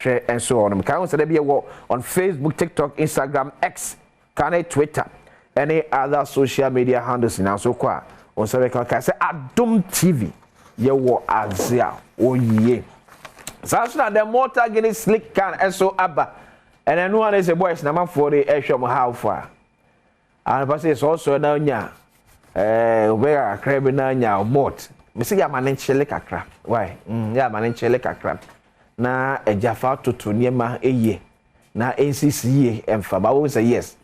Hwɛ nso wɔ nom. Kan ho sɛ dɛ bi yɛwɔ on Facebook, TikTok, Instagram, X, kane Twitter, ɛne other social media handles nyinaa nso kɔ a, wɔn nsa bɛka ka sɛ Adom TV yɛwɔ adze a wɔyie. Saa nso na the Malta Guinness Slick Can nso aba. Ɛna ɛno ara ne sɛ boys na amanfoɔ de ɛhwɛ wɔn how far. Anɔpa sɛ sɔɔsɔɔ na onya ɛɛ ɔbɛyɛ kakra bi na anya malt. Mesi yɛ ama ne nkyele kakra. Why? Yɛ ama ne nkyele kakra. Na agya fa toto nneɛma yie na nsisi yie ɛmfa. Ba wɔn sɛ yes,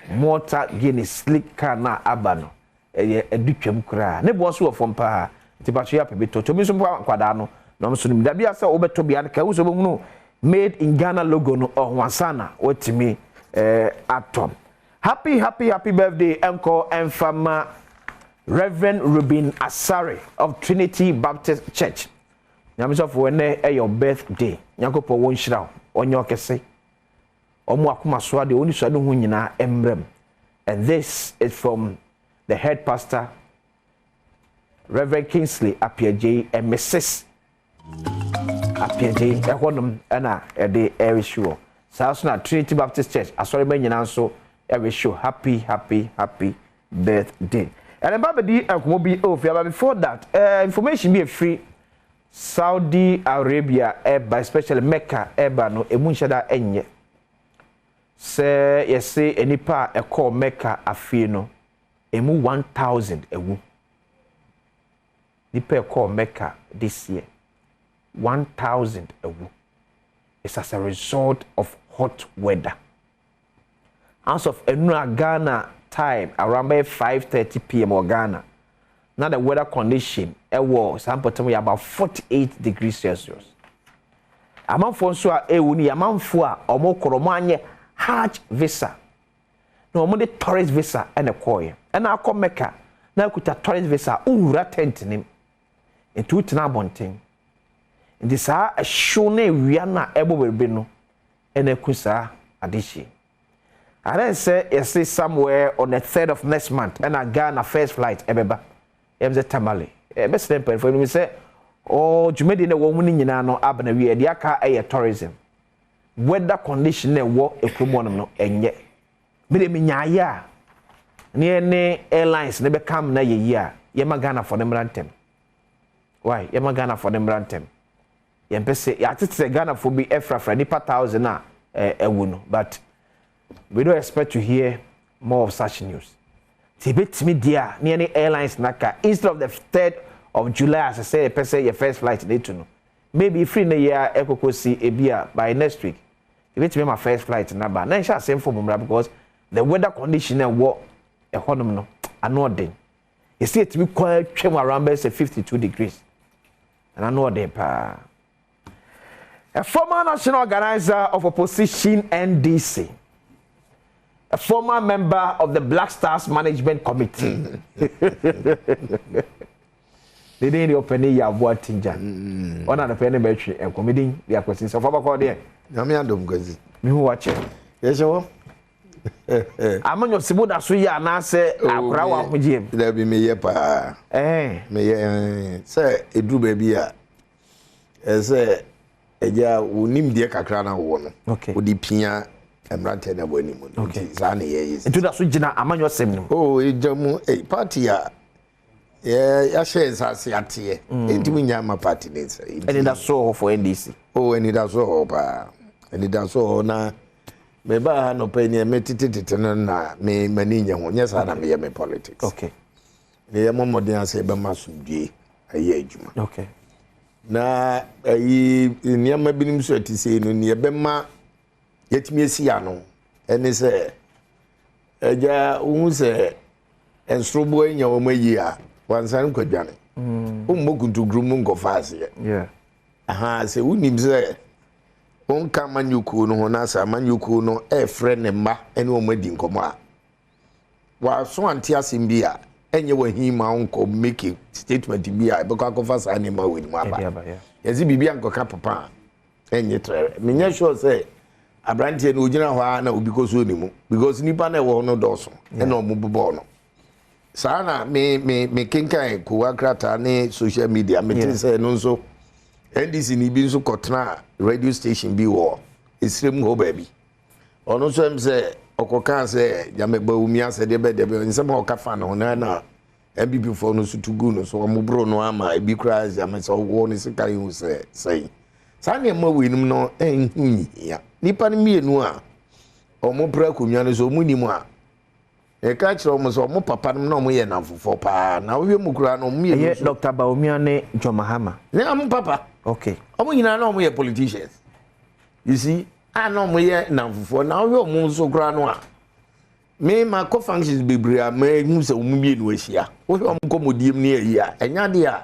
Malta Guinness Slick Can na aba no ɛyɛ ɛdu twam koraa. Ne boɔ nso wɔ fam paa. Nti patro yɛ apɛ bi tɔ. Tomi nso mpo nkwadaa no na ɔmo nso nim. Dabi asɛ wobɛtɔ bia no ka ehu sɛ wobɛhunu made in Ghana logo no ɔho ansa na watumi atɔ. Happy happy happy birthday ɛnkɔ ɛmfa ma Reverend Ruben Asare of Trinity Baptist Church. Nyamesɔfo, ɛnɛ ɛyɛ your birthday. Nyankopɔn wɔn nhyira wo, ɔnyɛ ɔkɛse. Ɔmo akoma so adeɛ wɔn nisua no ho nyinaa mmerɛm. And this is from the head pastor, Reverend Kingsley Appiagyei and Mrs. Appiagyei ɛhɔnom ɛna ɛde ɛrehyi wɔ. Saa nso na Trinity Baptist Church asɔreba nyinaa nso ɛrehyi happy happy happy birthday. Ɛnna ba bɛdi nkɔmɔ bi ɛwɔ fie, but before that, information bi efiri Saudi Arabia ɛba, especially Mecca ɛba no, emu nhyɛ da ɛnyɛ sɛ yɛse nipa a ɛkɔɔ Mecca afie no emu 1000 ɛwu. Nipa ɛkɔɔ Mecca this year, 1000 ɛwu. It's as a result of hot weather. As of enura Ghana time around by 5:30 p.m. wɔ Ghana na the weather condition ɛwɔ saa mpɔtam yɛ about 48 degrees Celsius. Amanfoɔ nso a ɛwɔ no yɛ amanfoɔ a wɔn korɔ wɔn anyɛ Hajj visa na wɔn de tourist visa ɛna ɛkɔɔyɛ. Ɛna akɔ Mecca na akuta tourist visa, nwura tent nim nti wotena abɔnten. Nti saa ɛhyew na ewia no a ɛbɔ bebrebe no ɛna ɛku saa adehyɛ ade sɛ yɛse somewhere on the third of next month ɛna Ghana first flight ɛbɛba. Yɛm sɛ Tamale ɛbɛsrɛ mpanyinfoɔ ɛnum sɛ ɔɔ dwumadie no ɛwɔ mu no nyinaa no aba na wie. Deɛ aka ɛyɛ tourism. Weather condition na ɛwɔ ekurom hɔnom no ɛnyɛ mede menyaayɛ a ne yɛ ne airlines ne bɛka am na yɛ yie a yɛma Ghanafoɔ no mmra ntɛm. Why? Yɛma Ghanafoɔ no mmra ntɛm. Yɛmpɛ sɛ yɛatete sɛ Ghanafoɔ bi ɛfrafra nipa 1000 a ɛwu no, but we don't expect to hear more of such news. Nti ebɛtumi deɛ a ne yɛ ne airlines naka instead of the 3rd of July asɛ sɛ yɛpɛ sɛ yɛ first flight na etu no, maybe free ne yɛ a ɛkɔkɔ si ebi a by next week ebɛtumi ama first flight naba na nhyɛ asɛm fo mu mmra, because the weather condition na ɛwɔ ɛhɔnom no ano ɔden. Yɛsi etumi kwan atwam around bɛyɛ sɛ 52 degrees ɛna ano ɔden paa. A former national organizer of opposition NDC, a former member of the Black Stars Management Committee, ne din de ɔpɛni yɛ aboa tingya. Ɔna ne pɛ ne bɛtwe nkɔmɔ din de akwasi sɛ ɔfa bakɔ deɛ. Nyame adom, Kwasi. Mihu wakyɛ. Yɛhyɛ hɔ. Amanyɔ sibo da so yɛ anaasɛ akora wɔ ahogyeɛ mu? Dabi, meyɛ paa. Meyɛ sɛ ɛduru baabi a ɛsɛ agya wo nimdeɛ kakra na wowɔ no wode pia mmeranteɛ na wɔ anim no. Nti saa ne yɛyɛ. Nti da so gyina amanyɔ sɛm no mu? O, ɛgya mu party a yɛahyɛ nsa ase ateɛ ɛntumi nya ama party ne nsa. Ɛnidaso wɔ hɔ for NDC? O, anidaso wɔ hɔ paa, anidaso wɔ hɔ. Na mebaa ha nɔpɛ ni metetetete no na me m'ani nyɛ ho. Nyɛ saa na meyɛ me politics. Ne yɛ mmɔmmɔden ase yɛbɛma asomdwie ayɛ adwuma. Na ayi nneɛma binom nso ɛte sei no, neɛ ɛbɛma yɛtumi asi ano ɛne sɛ agya wohu sɛ nsoroboa anya wɔn ayi a wansane nkwadwane wommɔ kuntuguru mu nkɔfa aseɛ. Aha sɛ wonim sɛ wonka amanyɔkuo no ho na sɛ amanyɔkuo no ɛɛfrɛ ne mma ne wɔn adi nkɔmmɔ a waso ante asɛm bi a ɛnyɛ wahi ma wonkɔ make statement bi a ɛbɛkɔ akɔfa saa nneɛma wɔ anim aba. Ɛde aba, yeah. Yɛsɛ biribi ankɔka papa a ɛnyɛ trɛrɛ. Menyɛ sure sɛ aberanteɛ no ogyina hɔ a na obi kɔ so ne mu because nipa na ɛwɔ hɔ no dɔɔso ɛna ɔmo bobɔɔ no saa. Na me me me kenkan kowa krataa ne social media mete sɛ ɛno nso. NDC ni bi nso kɔtena radio station bi wɔ esirem hɔ baabi. Ɔno nso ɛm sɛ ɔkɔkaa sɛ gyama Bawumia sɛ deɛ bɛ deɛ bɛ nsɛm a ɔka fa ne ho no na NPP foɔ no nso tu gu no so wɔn boro no ama ebi koraa gyama sɛ ɔwɔ ne sika yi ho sɛ sɛn. Saa nneɛma weinom no ɛnho nhia. Nipa no mmienu a wɔn pere akonnwa no so wɔn nim a Yɛka kyerɛ wɔn sɛ wɔn papa nom na wɔn yɛ nnamfofoɔ paa na wohwɛ mu koraa no wɔn mmienu Ɛyɛ nso. Doctor Bawumia ne John Mahama. Ne wɔn papa. Okay. Wɔn nyinaa na wɔn yɛ politicians. You see, a na wɔn yɛ nnamfofoɔ na wohwɛ wɔn nso koraa no a, me ma kɔ functions bebree a mahu sɛ wɔn mmienu ahyia. Wohwɛ wɔn nkɔmmɔdiem ne ayi a, ɛnyɛ adeɛ a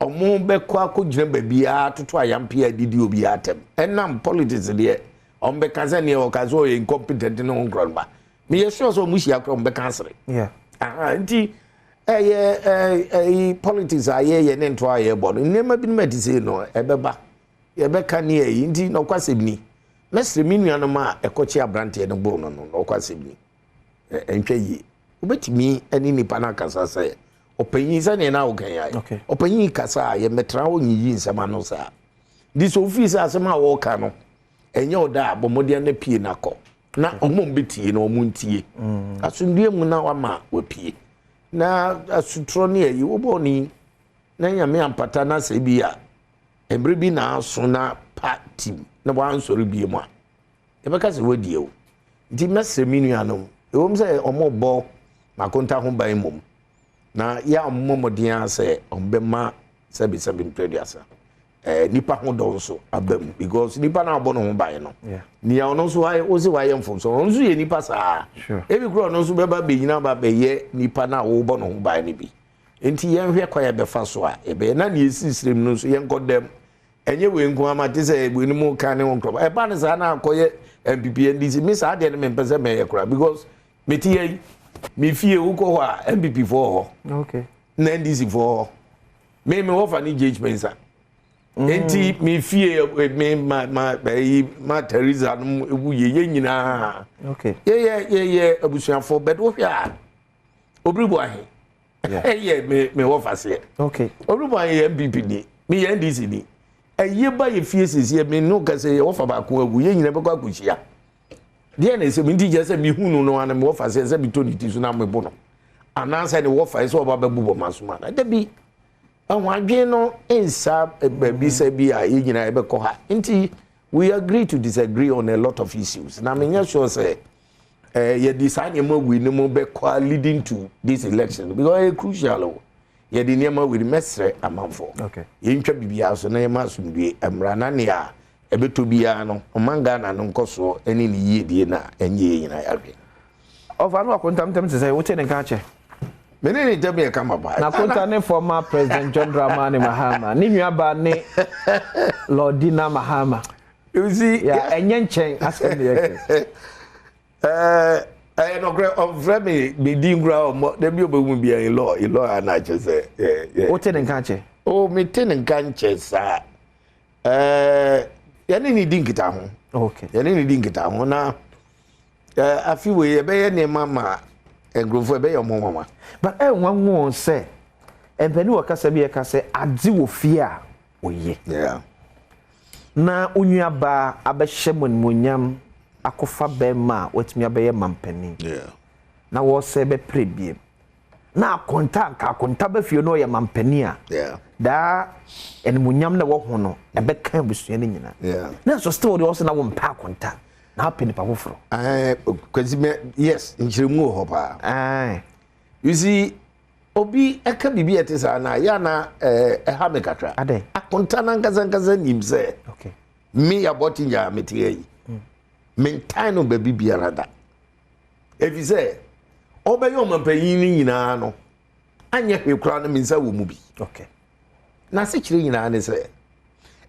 Wɔbɛkɔ akɔgyina baabiara atoto ayampeɛ adidi obiara atɛm. Ɛnam politics deɛ, wɔbɛka sɛ neɛ ɔka sɛ ɔyɛ incompetent ne ho nkorɔ no ba. Meyɛ sure sɛ wɔn hyia koraa wɔbɛka asere. Yeah. Aha, nti ɛyɛ ɛyi politics a yɛyɛ ne ntoa a yɛbɔ no, nneɛma binom a ɛte sei no ɛbɛba. Yɛbɛka ne ɛyi nti nɔkwasɛm ni. Mɛsrɛ me nuanom a ɛkɔkye aberanteɛ no boro no no, nɔkwasɛm ni. Ɛntwa yie. Wobɛtumi ne nipa no akasa sɛ ɔpanyin sɛdeɛ na woka yi ayɛ. Ɔpanyin kasa a yɛmmɛtra hɔ nyiyi nsɛm ano saa. Nti sɛ ofii sɛ asɛm a wɔreka no ɛnyɛ ɔda a, bɔ mmɔden na pie na kɔ. Na wɔn a wɔbɛtie no wɔn ntie. Asomdwoeɛ mu na wama wapue. Na asutorɔ ne ayi wobɔɔ ne na Nyame ampata na sɛ bi a mmerɛ bi na aso na pa tim na wansɔre bie mu a Yɛbɛka sɛ wɔadi awu. Nti mɛsrɛ me nuanom, ɛwom sɛ wɔrebɔ m'akonta ho ban mmom, na yɛ a wɔmmɔ mmɔden ara sɛ wɔbɛma sɛbesɛbe mprɛduasa eh, nipa ho dɔ nso aba mu because nipa no a wɔbɔ ne ho ban no nea ɔno nso ayɛ wo sɛ wayɛ mfomso ɔno nso yɛ nipa saa ebi kura ɔno nso bɛba bɛnyina ba bɛyɛ nipa no a wɔrebɔ ne ho ban no bi nti yɛnhwɛ kwan a yɛbɛfa so a yɛbɛyɛ na nea ɛsisire mu no nso yɛnkɔ dɛm Ɛnyɛ wei nko ara mate sɛ wei no mu ka ne ho nkurɔfo. Ɛba no saa na akɔyɛ NPP NDC. Me saa deɛ no mempɛ sɛ mɛyɛ koraa because mete ha yi me fie wokɔ hɔ a NPP foɔ wɔ hɔ. Okay. Na NDC foɔ wɔ hɔ. Me me wɔfa ne JH Mensah. Mm. Nti me fie eh, me ma ma ɛyi eh, ma Teresa no ewu yɛ yɛ nyinaa. Okay. Yɛyɛ yɛyɛ abusuafoɔ bɛde wohwɛ a obiri bɔ ahe. Ɛyɛ me me wɔ faseɛ. Okay. Ɔno yɛ NPP ni, me yɛ NDC ni. Ɛyɛ ba yɛ fie sisi yɛ me no kɛse yɛ wɔfa baako agu yɛ nyina bɛkɔ akɔhyia. Deɛ na ɛsɛ me nti kyerɛ sɛ me hu no no ana me wɔ faseɛ sɛ me tɔ ne ti so na me bo no. Anaasɛ ne wɔ fa sɛ ɔba bɛbobɔ ma so ma. Da bi ɛho adwene no nsa baabi sɛ bi a yɛ nyina yɛbɛkɔ ha. Nti we agree to disagree on a lot of issues. Na menyɛ sure sɛ eh, yɛde saa nneɛma wei no mu bɛkɔ leading to this election because ɛyɛ crucial o yɛde nneɛma wei no mɛsrɛ amanfoɔ okay. yɛntwa biribiara so na yɛma asomdue mmra na nea ɛbɛtɔ biara no ɔman Ghana no nkɔsoɔ ne ne yiedie na ɛnyɛ yɛ nyinaa yɛadwe. Ɔfa no akonta ntɛm te sɛ wote ne nka akyɛ. Me ne ne ntam yɛ kama paa. Na Akonta ne former President John Dramani Mahama ne nuabaa ne Lordina Mahama. You see, yeah, ɛnyɛ nkyɛn asɛm na yɛka. Ɛyɛ nɔkorɛ ɔmfrɛ me me din koraa ɔmmɔ da bi ɔbɛhu bia ilɔ ilɔ a na akyɛ sɛ. Wote ne nka nkyɛ? O mete ne nka nkyɛ saa. Yɛne ne di nkita ho. Okay. Yɛne ne di nkita ho na afi wei yɛbɛyɛ nneɛma ma nkurɔfoɔ ɛbɛyɛ ɔmo nwanwa. But ɛnwanwa sɛ mpanin wɔ kasa bi ɛka sɛ adze wɔ fie a oye. Yeah. Na wo nuabaa abɛhyɛ mo animuonyam akɔfa bɛrima a watumi abɛyɛ mampanin. Yeah. Na wɔsɛ bɛpere biem. Na akonta anka akonta ba fie no ɔyɛ mampanin a. Yeah. Daa animuonyam na ɛwɔ ho no ɛbɛka abusua no nyinaa. Yeah. Na nso still deɛ ɔsɛ na wɔmpɛ akonta na apɛ nipa foforɔ. Ɛɛ Kwasi mɛ yes nkyerɛmu wɔ hɔ paa. Ɛɛ. You see Obi ka biribi a ɛte saa no a, ɛyɛ a na ɛha me kakra. Adɛn? Akonta no ankasa ankasa nim sɛ okay. me abɔte nyaa mete ha yi. Mm. Mentan no baabi biara da. Ɛfiri sɛ ɔbɛyɛ ɔmampanyin no nyinaa no, anyɛ hwee koraa no me nsa wɔ mu bi. Okay. N'asekyerɛ nyinaa ne sɛ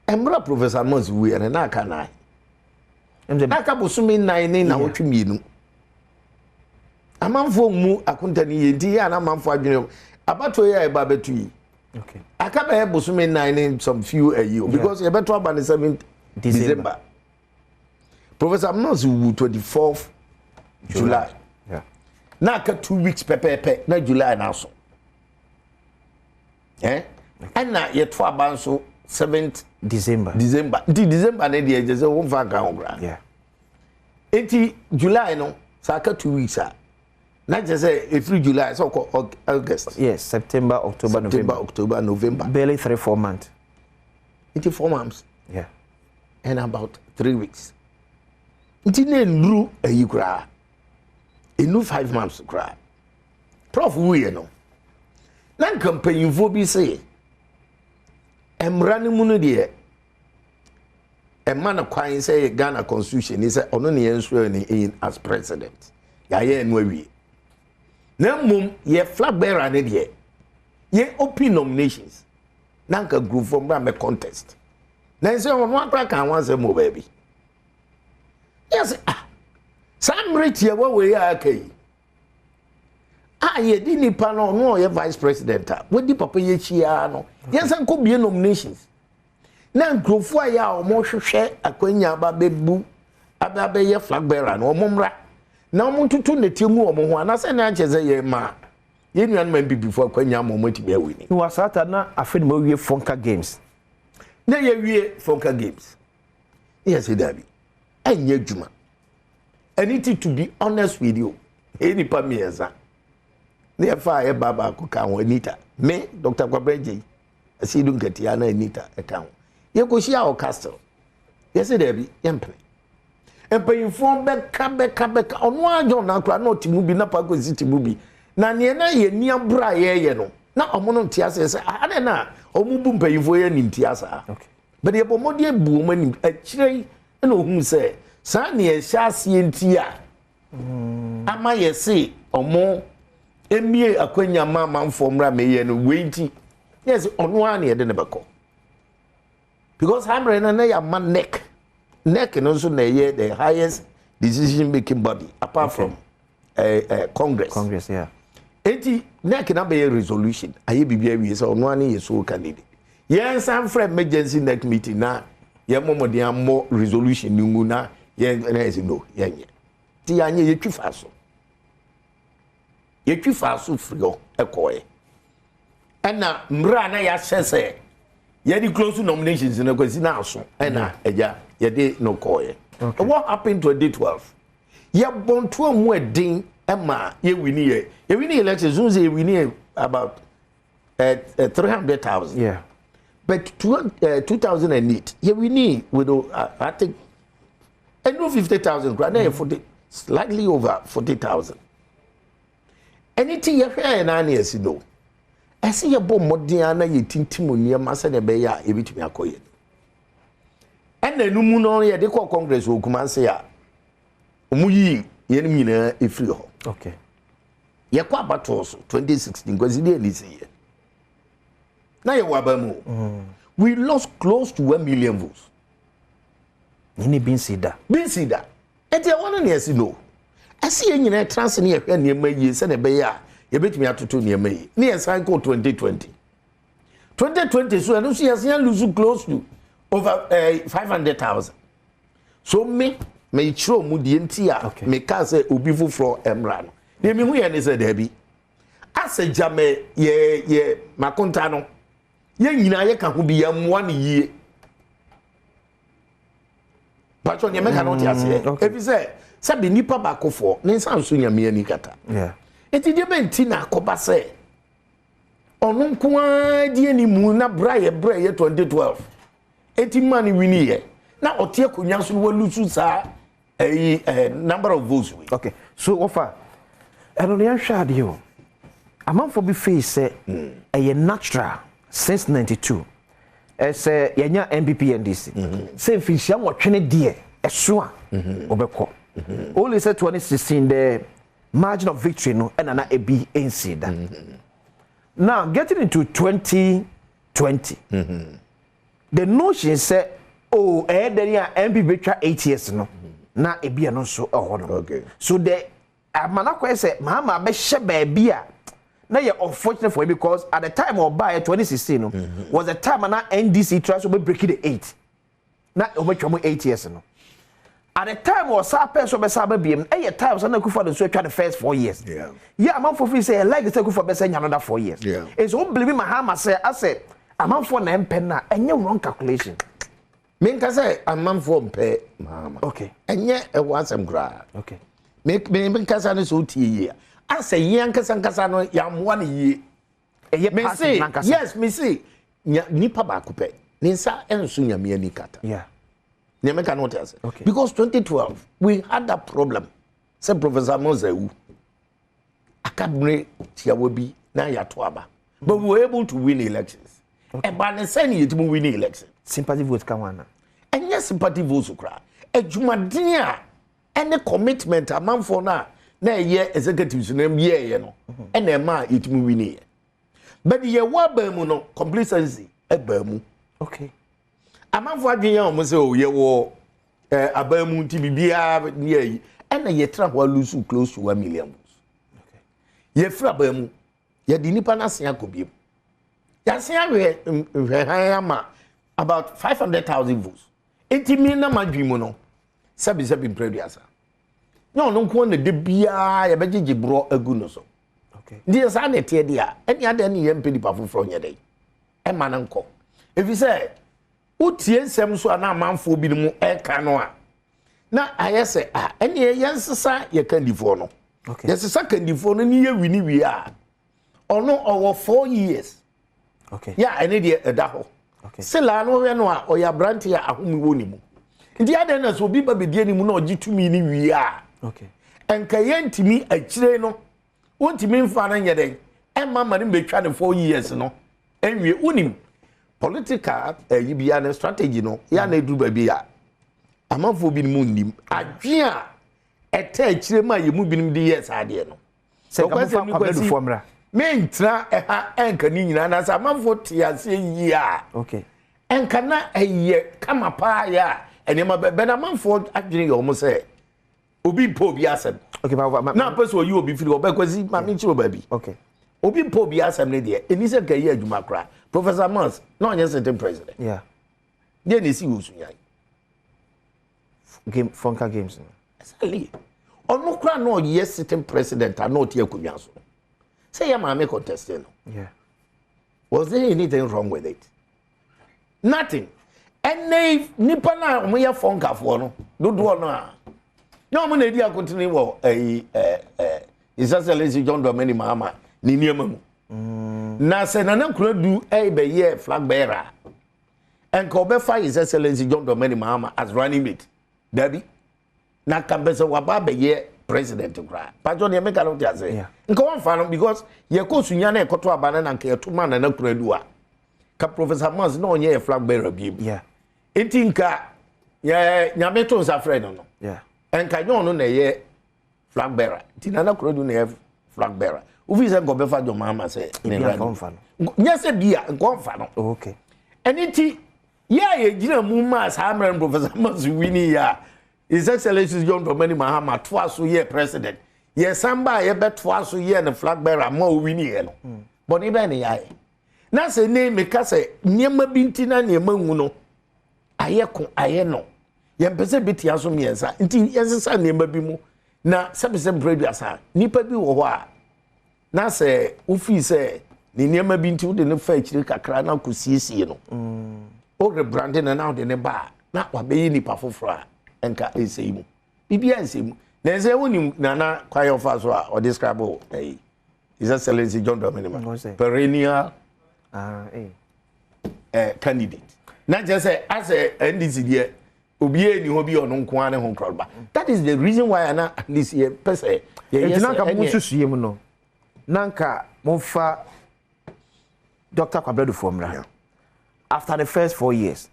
mmerɛ Professor Mons wuiɛ no na aka nan. Na aka bosome nnan ne nnawɔtwe mmienu. Amanfoɔ mmu akonta no yie nti yɛ a na amanfoɔ adwene abatoɔ yi a ɛba abɛto yi aka bɛyɛ bosome nnan ne some few ayi o because yɛbɛto aba ne 7 December. Professor Mills wu 24th July na aka 2 weeks pɛpɛɛpɛ na July na aso. Eh? Ɛna yɛto aba nso 7th December. December. Nti December ne deɛ, kyerɛ sɛ wɔmfa nka ho koraa. Nti July no, sɛ aka 2 weeks a, na kyerɛ sɛ ɛfiri July sɛ ɔkɔ August. Yes, September, October, September, November. October, November. Barely 3, 4 months. Nti 4 months and about 3 weeks. Nti na nnuru ayi koraa, ɛnu 5 months koraa. Prof wuyɛ no, na nka mpanyinfoɔ bi se mmara no mu no deɛ, ɛma no kwan sɛ Ghana constitution ni sɛ ɔno ne yɛn swear ne in as president. Yɛayɛ no awie, na mmom yɛ flag bearer ne deɛ, yɛn open nominations na nka nkurɔfoɔ mbra mɛ contest. Na nsɛ ɔno akora ka ho asɛm wɔ baabi yɛsɛ, ah, saa mmerɛ tiawa wei a aka yi a yɛde nipa no, ɔno a ɔyɛ vice president a wadi papa yi akyi ara no, yɛnsa nkɔ bie nominations na nkurɔfoɔ a yɛ a wɔhwehwɛ akwanya aba bɛbu aba abɛyɛ flag bearer no, wɔn mmra na wɔn ntoto nɛteɛ mu wɔn ho, anaasɛ ne akyɛ sɛ yɛn ma yɛn nuanom NPP foɔ akwanya ama wɔn atumi awin. Wɔ saa na afei na ma wie Fonka Games. Na yɛwie Fonka Games ne yɛsɛ daabi, ɛnyɛ adwuma. Ɛne ti, to be honest with you, ɛyɛ nipa mmiɛnsa ne yɛfa a yɛba baako ka ho, Anita, me, Dr Kwabena Agyei Asiedu Nketia na Anita ɛka ho. Yɛkɔhyia wɔ Castle, yɛsɛ daabi, yɛmpene. Mpanyinfoɔ bɛka bɛka bɛka, ɔno ara John akora na ɔte mu bi na Pakosi te mu bi, na neɛ na yɛ ni abere a yɛreyɛ no, na ɔmo no nte aseɛ sɛ adɛn na ɔmo bu mpanyinfoɔ yɛ animtia saa. But yɛbɔ mmɔden bu wɔn anim akyire yi, ɛna ohun sɛ saa neɛ ɛhyɛ aseɛ nti a ama yɛse ɔmo emie akwanya ma amanfoɔ mmra meyɛ no wei nti, yɛ sɛ ɔno ara na yɛde ne bɛkɔ, because saa mmerɛ no na yɛama NEC. NEC no nso na ɛyɛ the highest decision making body apart from Congress. Congress, yeah. Eti NEC na bɛyɛ resolution ayɛ biribi awie sɛ ɔno ara ne yɛ sole candidate. Yɛn san frɛ emergency NEC meeting na yɛn mmɔ mmɔden ammɔ resolution no ngu, na yɛn na yɛ sɛ no, yɛnyɛ. Ti yɛanyɛ, yɛtwi fa so, yɛtwi fa so firi hɔ ɛkɔɛ. Ɛna mmerɛ a na yɛahyɛ sɛ yɛde close nominations no, kwasi na aso, ɛna ɛgya yɛde no kɔɛ. What happened 2012, yɛbɔ ntoa mu ɛden ɛma yɛwin yɛ yɛwin elections n sɛ yɛwin about 300,000. But 2008 yɛwin with I think ɛnu 50,000 kora na yɛ 40, slightly over 40,000. Ɛne ti yɛhwɛ yɛ naa ne yɛsi no, ɛsɛ yɛbɔ mmɔden a na yɛtintim nneɛma sɛdeɛ ɛbɛyɛ a yɛbɛtumi akɔ yɛ. Ɛna ɛno mu no, yɛde kɔ Congress wɔ Kumase a wɔn yi yɛn nyinaa efiri hɔ. Yɛkɔ abatoɔ so 2016, Kwasi deɛ ne si yɛ na yɛwɔ aba mu o, we lost close to 1 million votes. Ne bi nsi da. Bi nsi da. Nti ɛwɔ no ne yɛsi no, ɛsi yɛn nyinaa tena ase ne yɛhwɛ nneɛma yie sɛdeɛ ɛbɛyɛ a yɛbɛtumi atoto nneɛma yie, ne yɛsan kɔ 2020. 2020 so, ɛno nso yɛsan lose close to over 500,000. So me mekyerɛ mu deɛ nti a meka sɛ obi foforɔ mmra no, deɛ mehu yɛ ne sɛ daabi, asɛ gya me yɛ makonta no, yɛn nyinaa yɛka ho bi, yɛmmoa no yie. Patro, nea mɛka no, wote aseɛ? Okay. Ɛfiri sɛ sɛbe nnipa baakofoɔ ne nsa nso Nyame ani kata. Nti deɛ bɛnti na akɔba sɛ ɔno nko ara di animu na berɛ a yɛbrɛ yɛ 2012 enti ma no win yɛ na ɔte akonnwa so no, walose saa ɛyi number of votes wei. Okay, so wɔfa ɛno no, yɛnhwɛ adeɛ o. Amanfoɔ bi feel sɛ ɛyɛ natural since 92 ɛsɛ yɛnya NPP, NDC sɛ mfinhyia 8 ne deɛ ɛso a wɔbɛkɔ. Only sɛ 2016, the margin of victory no ɛna na ebi nsi da. Now getting into 2020, the notion sɛ, oh, ɛyɛ dɛn a NPP bɛtwa 8 years no, na ebi ɛno nso ɛhɔ no. So the amana kɔɛ sɛ Mahama bɛhyɛ baabi a na yɛ unfortunate for him, because at the time ɔbaa yɛ 2016 no was the time na NDC try so bɛ break the eight na ɔbɛtwa mu 8 years no. At the time ɔsa pɛ so ɔbɛsa aba biem, ɛyɛ time sɛ na Akufo-Addo nso atwa the first 4 years. Yɛ amanfo fi sɛ yɛ like sɛ Akufo bɛsɛ nya another 4 years. Nso o blame Mahama sɛ asɛ Amanfoɔ na ɛmpɛ no a, ɛnyɛ wrong calculation. Menka sɛ amanfoɔ mpɛ Mahama. Okay. Ɛnyɛ ɛwɔ asɛm koraa. Okay. Me me menkasa no sɛ wotie yie a, asɛ yɛn ankasa ankasa no yɛammoa no yie. Ɛyɛ party nankasa. Yes, me se nya nipa baako pɛ ne nsa nso Nyame ani kata. Yeah. Nea meka no wote ase. Okay. Because 2012 we had that problem sɛ Professor Mills awu. Aka bere tiawa bi na yɛato aba. But we were able to win elections. Ɛba ne sɛ ne yɛtumi win election. Sympathy vote ka ho ana? Ɛnyɛ sympathy vote koraa. Adwumaden a ɛne commitment amanfoɔ no a na ɛyɛ executives no yɛɛyɛ no ɛna ɛma a yɛtumi winiiɛ. But yɛwɔ aban mu no complacency ɛbaa mu. Okay. Amanfoɔ adwene yɛ wɔn sɛ o yɛwɔ eh, aban mu nti biribiara yɛ yi ɛna yɛtra hɔ alose close to 1 million votes. Yɛfiri aban mu, yɛde nipa no asen akɔ biem, yɛasen ahwɛ nhwɛhan ama about 500,000 votes. Nti mi na ma dwi mu no, sɛbi sɛbi mprɛduasa na ɔno nko na de biara yɛbɛgyegye borɔ agu no so. Nti yɛ saa na ɛteɛ deɛ a, ɛne adeɛ ne yɛmpɛ nipa foforɔ nyɛ dɛ ɛma no nkɔ, ɛfiri sɛ wotie nsɛm so a na amanfoɔ binom ɛka no a, na ayɛ sɛ a ɛneɛ yɛnsesa yɛ kandifoɔ no. Yɛsesa kandifoɔ no ne yɛwi ne wie a, ɔno ɔwɔ 4 years. Yɛ a ɛne deɛ ɛda hɔ. Sila no hwɛ no a, ɔyɛ aberante a ahome wɔ ne mu, nti adɛn na sɛ obi ba bɛdi anim na ɔgye tumi no wie a, ɛnka yɛntumi akyire no, wontumi mfa no nyɛ dɛn ɛma ma no mbɛtwa ne 4 years no ɛnwie? Wonim political ɛyi bia ne strategy no yɛ na ɛduru baabi a amanfoɔ binom nnim adwe a ɛtɛ akyire ma yɛ mu binom de yɛ saa adeɛ no. Sɛ nka mofa Kwabena Duffuor mmra. Mentena ɛha ɛnka ne nyinaa na sɛ amanfoɔ te aseɛ yie a, ɛnka na ɛyɛ kama paa yɛ a nneɛma bɛ bɛn amanfoɔ adwene yɛ wɔn sɛ obi mpɛ obi asɛm. Okay, ma, ma, ma, na apɛ sɛ ɔyi obi firi hɔ bɛkwasi maame nkyerɛ baabi. Obi mpɛ obi asɛm no deɛ, ɛni sɛ nka ɛyɛ adwuma koraa. Professor Mills na ɔnyɛ sitting president. Deɛ na esi wɔ Sunyani? Game Fonka Games no. Exactly. Ɔno koraa na ɔyɛ sitting president a na ɔte akonnwa so sɛ yɛ maame contesting no. Was there anything wrong with it? Nothing. Ɛnɛ nipa no a wɔyɛ fɔnkafoɔ no dodoɔ no a na wɔn na edi akotene wɔ ɛyi ɛɛ ɛɛ His Excellency John Dramani Mahama ne nneɛma mu. Na sɛ Nana Konadu ɛbɛyɛ flag bearer, ɛnka ɔbɛfa His Excellency John Dramani Mahama as running mate? Dabi. Na nka mpɛ sɛ waba abɛyɛ president koraa patro deɛ meka no te ase, nka wɔmfa no because yɛkɔ Sunya na ɛkɔtɔ aba no na nka yɛto ma Nana Konadu a, ka Professor Mills na ɔnyɛ yɛ flag bearer biem. Nti nka yɛ Nyame to nsa frɛ no, ɛnka nyɛ ɔno na ɛyɛ flag bearer. Nti Nana Konadu na ɛyɛ flag bearer. Wofi sɛ nka ɔbɛfa John Mahama sɛ ne Ebi running anka ɔmfa no. Nyɛ sɛ bi a nka ɔmfa no. Ɛne nti yɛ a yɛgyina mu maa saa mmerɛ no Professor Mills wini yɛ a His Excellency John Dramani Mahama toa so yɛ president, yɛsan ba a yɛbɛtoa so yɛ no flag bearer ma owini yɛ no, bɔne bɛn ne yɛayɛ? Na sɛ ne meka sɛ nneɛma bi nti na nneɛma hu no ayɛ ko ayɛ no, yɛmpɛ sɛ bɛtia so mmiɛnsa nti yɛnsesa nneɛma bi mu na sɛbesɛ mprɛ 30 nnipa bi wɔ hɔ a na sɛ wofii sɛ ne nneɛma bi nti wode ne fa akyire kakra na kɔsiesie no, wo rebrande no na wode ne ba a na wabɛyɛ nipa foforɔ a, ɛnka ɛnsɛi mu biribiara nsɛi mu. Na ɛsɛ wonim Nana kwan yɛ ɔfa so a ɔdescribe wo ɛyi His Excellency John Dramani Ma Ɔsɛ. perennial Ah, eh. Candidate na kyerɛ sɛ asɛ NDC deɛ obiara ni hɔ bi ɔno nko ara ne ho nkorɔ ba. That is the reason why ana at least yɛ pɛ sɛ yɛyɛ Nti na nka sɛ mo ɛneɛ nsusue mu no, na nka momfa Dr. Kwabena Duffuor mmra. After the first 4 years,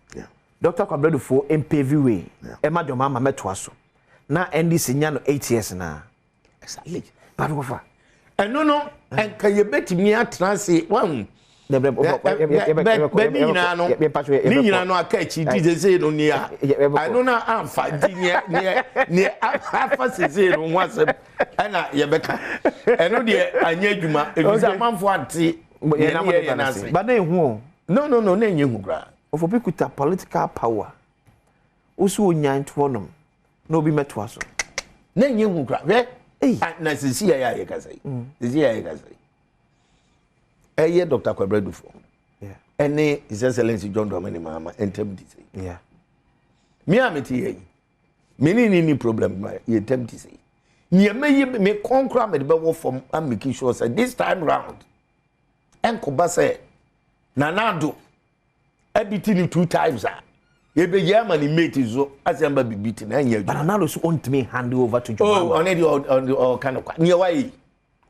Dr. Kwabena Duffuor mpave way ɛma John Mahama mɛtoa so na NDC nya no 8 years na. But wɔfa. Ɛno no nka yɛbɛtumi atena ase wahu bɛ ne nyinaa no, ne nyinaa no aka akyi. Nti sesei no nea ɛno no amfa nti neɛ afa sesei no ho asɛm ɛna yɛbɛka. Ɛno deɛ anyɛ adwuma ɛfiri sɛ amanfoɔ ante neɛ ne yɛyɛ no ase. Ba na ehu o. No, na ɛnyɛ hu koraa. Ɔfɔ bi kuta political power wosi onya nto hɔnom na obi mɛtoa so. Na ɛnyɛ hu koraa. Hwɛ. Ah, na sisi yɛ a yɛkasa yi, sisi yɛ a yɛkasa yi, ɛyɛ Dr. Kwabena Duffuor. ɛne His Excellency John Dramani Mahama ntam te sɛ. Me a mete yɛ yi, me ne ne ni problem ma yɛ ntam te sɛ. Nea mɛyɛ me kɔn koraa mede bɛwɔ fam a make sure sɛ this time round ɛnkɔba sɛ Nana Addo abiti ne two times a yɛbɛgye ama ne mate so asɛm ba bibi te na ɛnyɛ adwuma. But Nana Addo so ɔntumi hand over to John Mahama. Oh, ɔne deɛ ɔka no kwa nea wayɛ yi.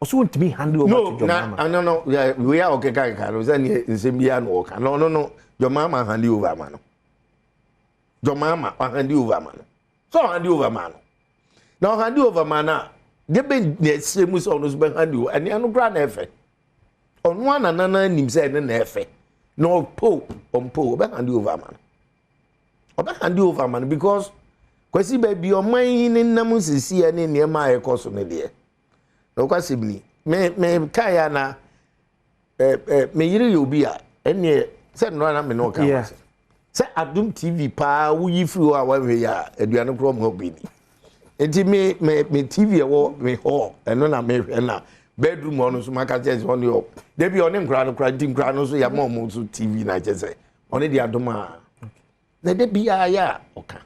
Ɔso ɔntumi hand over to John Mahama. No, na no no wei a ɔkeka keka no sɛ neɛ nsɛm biara na ɔka no ɔno no John Mahama hand over ama no. John Mahama ɔhand over ama no. Sɛ ɔhand over ma no. Na ɔhand over ma no a deɛ bɛ na ɛsɛ mu sɛ ɔno nso bɛ hand over ɛne ɛno koraa na ɛfɛ. Ɔno ara na nana nim sɛ ɛne na ɛfɛ. Na ɔpo ɔmpo ɔbɛ hand over ama no. Ɔbɛ hand over ama no because Kwasi baabi ɔman yi ne nam sisi ne nneɛma a ɛkɔ so no deɛ. Nokwasɛm ni, me me kae a na ɛ ɛ me yere yɛ obi a ɛnneɛ sɛ nnora na me ne ɔka ho asɛm sɛ Adom TV paa woyi firi hɔ a wanhwɛ yi a aduane korɔ ma obi ni nti me me me TV ɛwɔ me hɔ ɛno na mehwɛ na bedroom hɔ no nso maka kyerɛ sɛ ɔne ɔ dabi ɔne nkora no kora nti nkora no nso yɛama ɔmo nso TV na kyerɛ sɛ ɔne de adom a na da biara yɛ a ɔka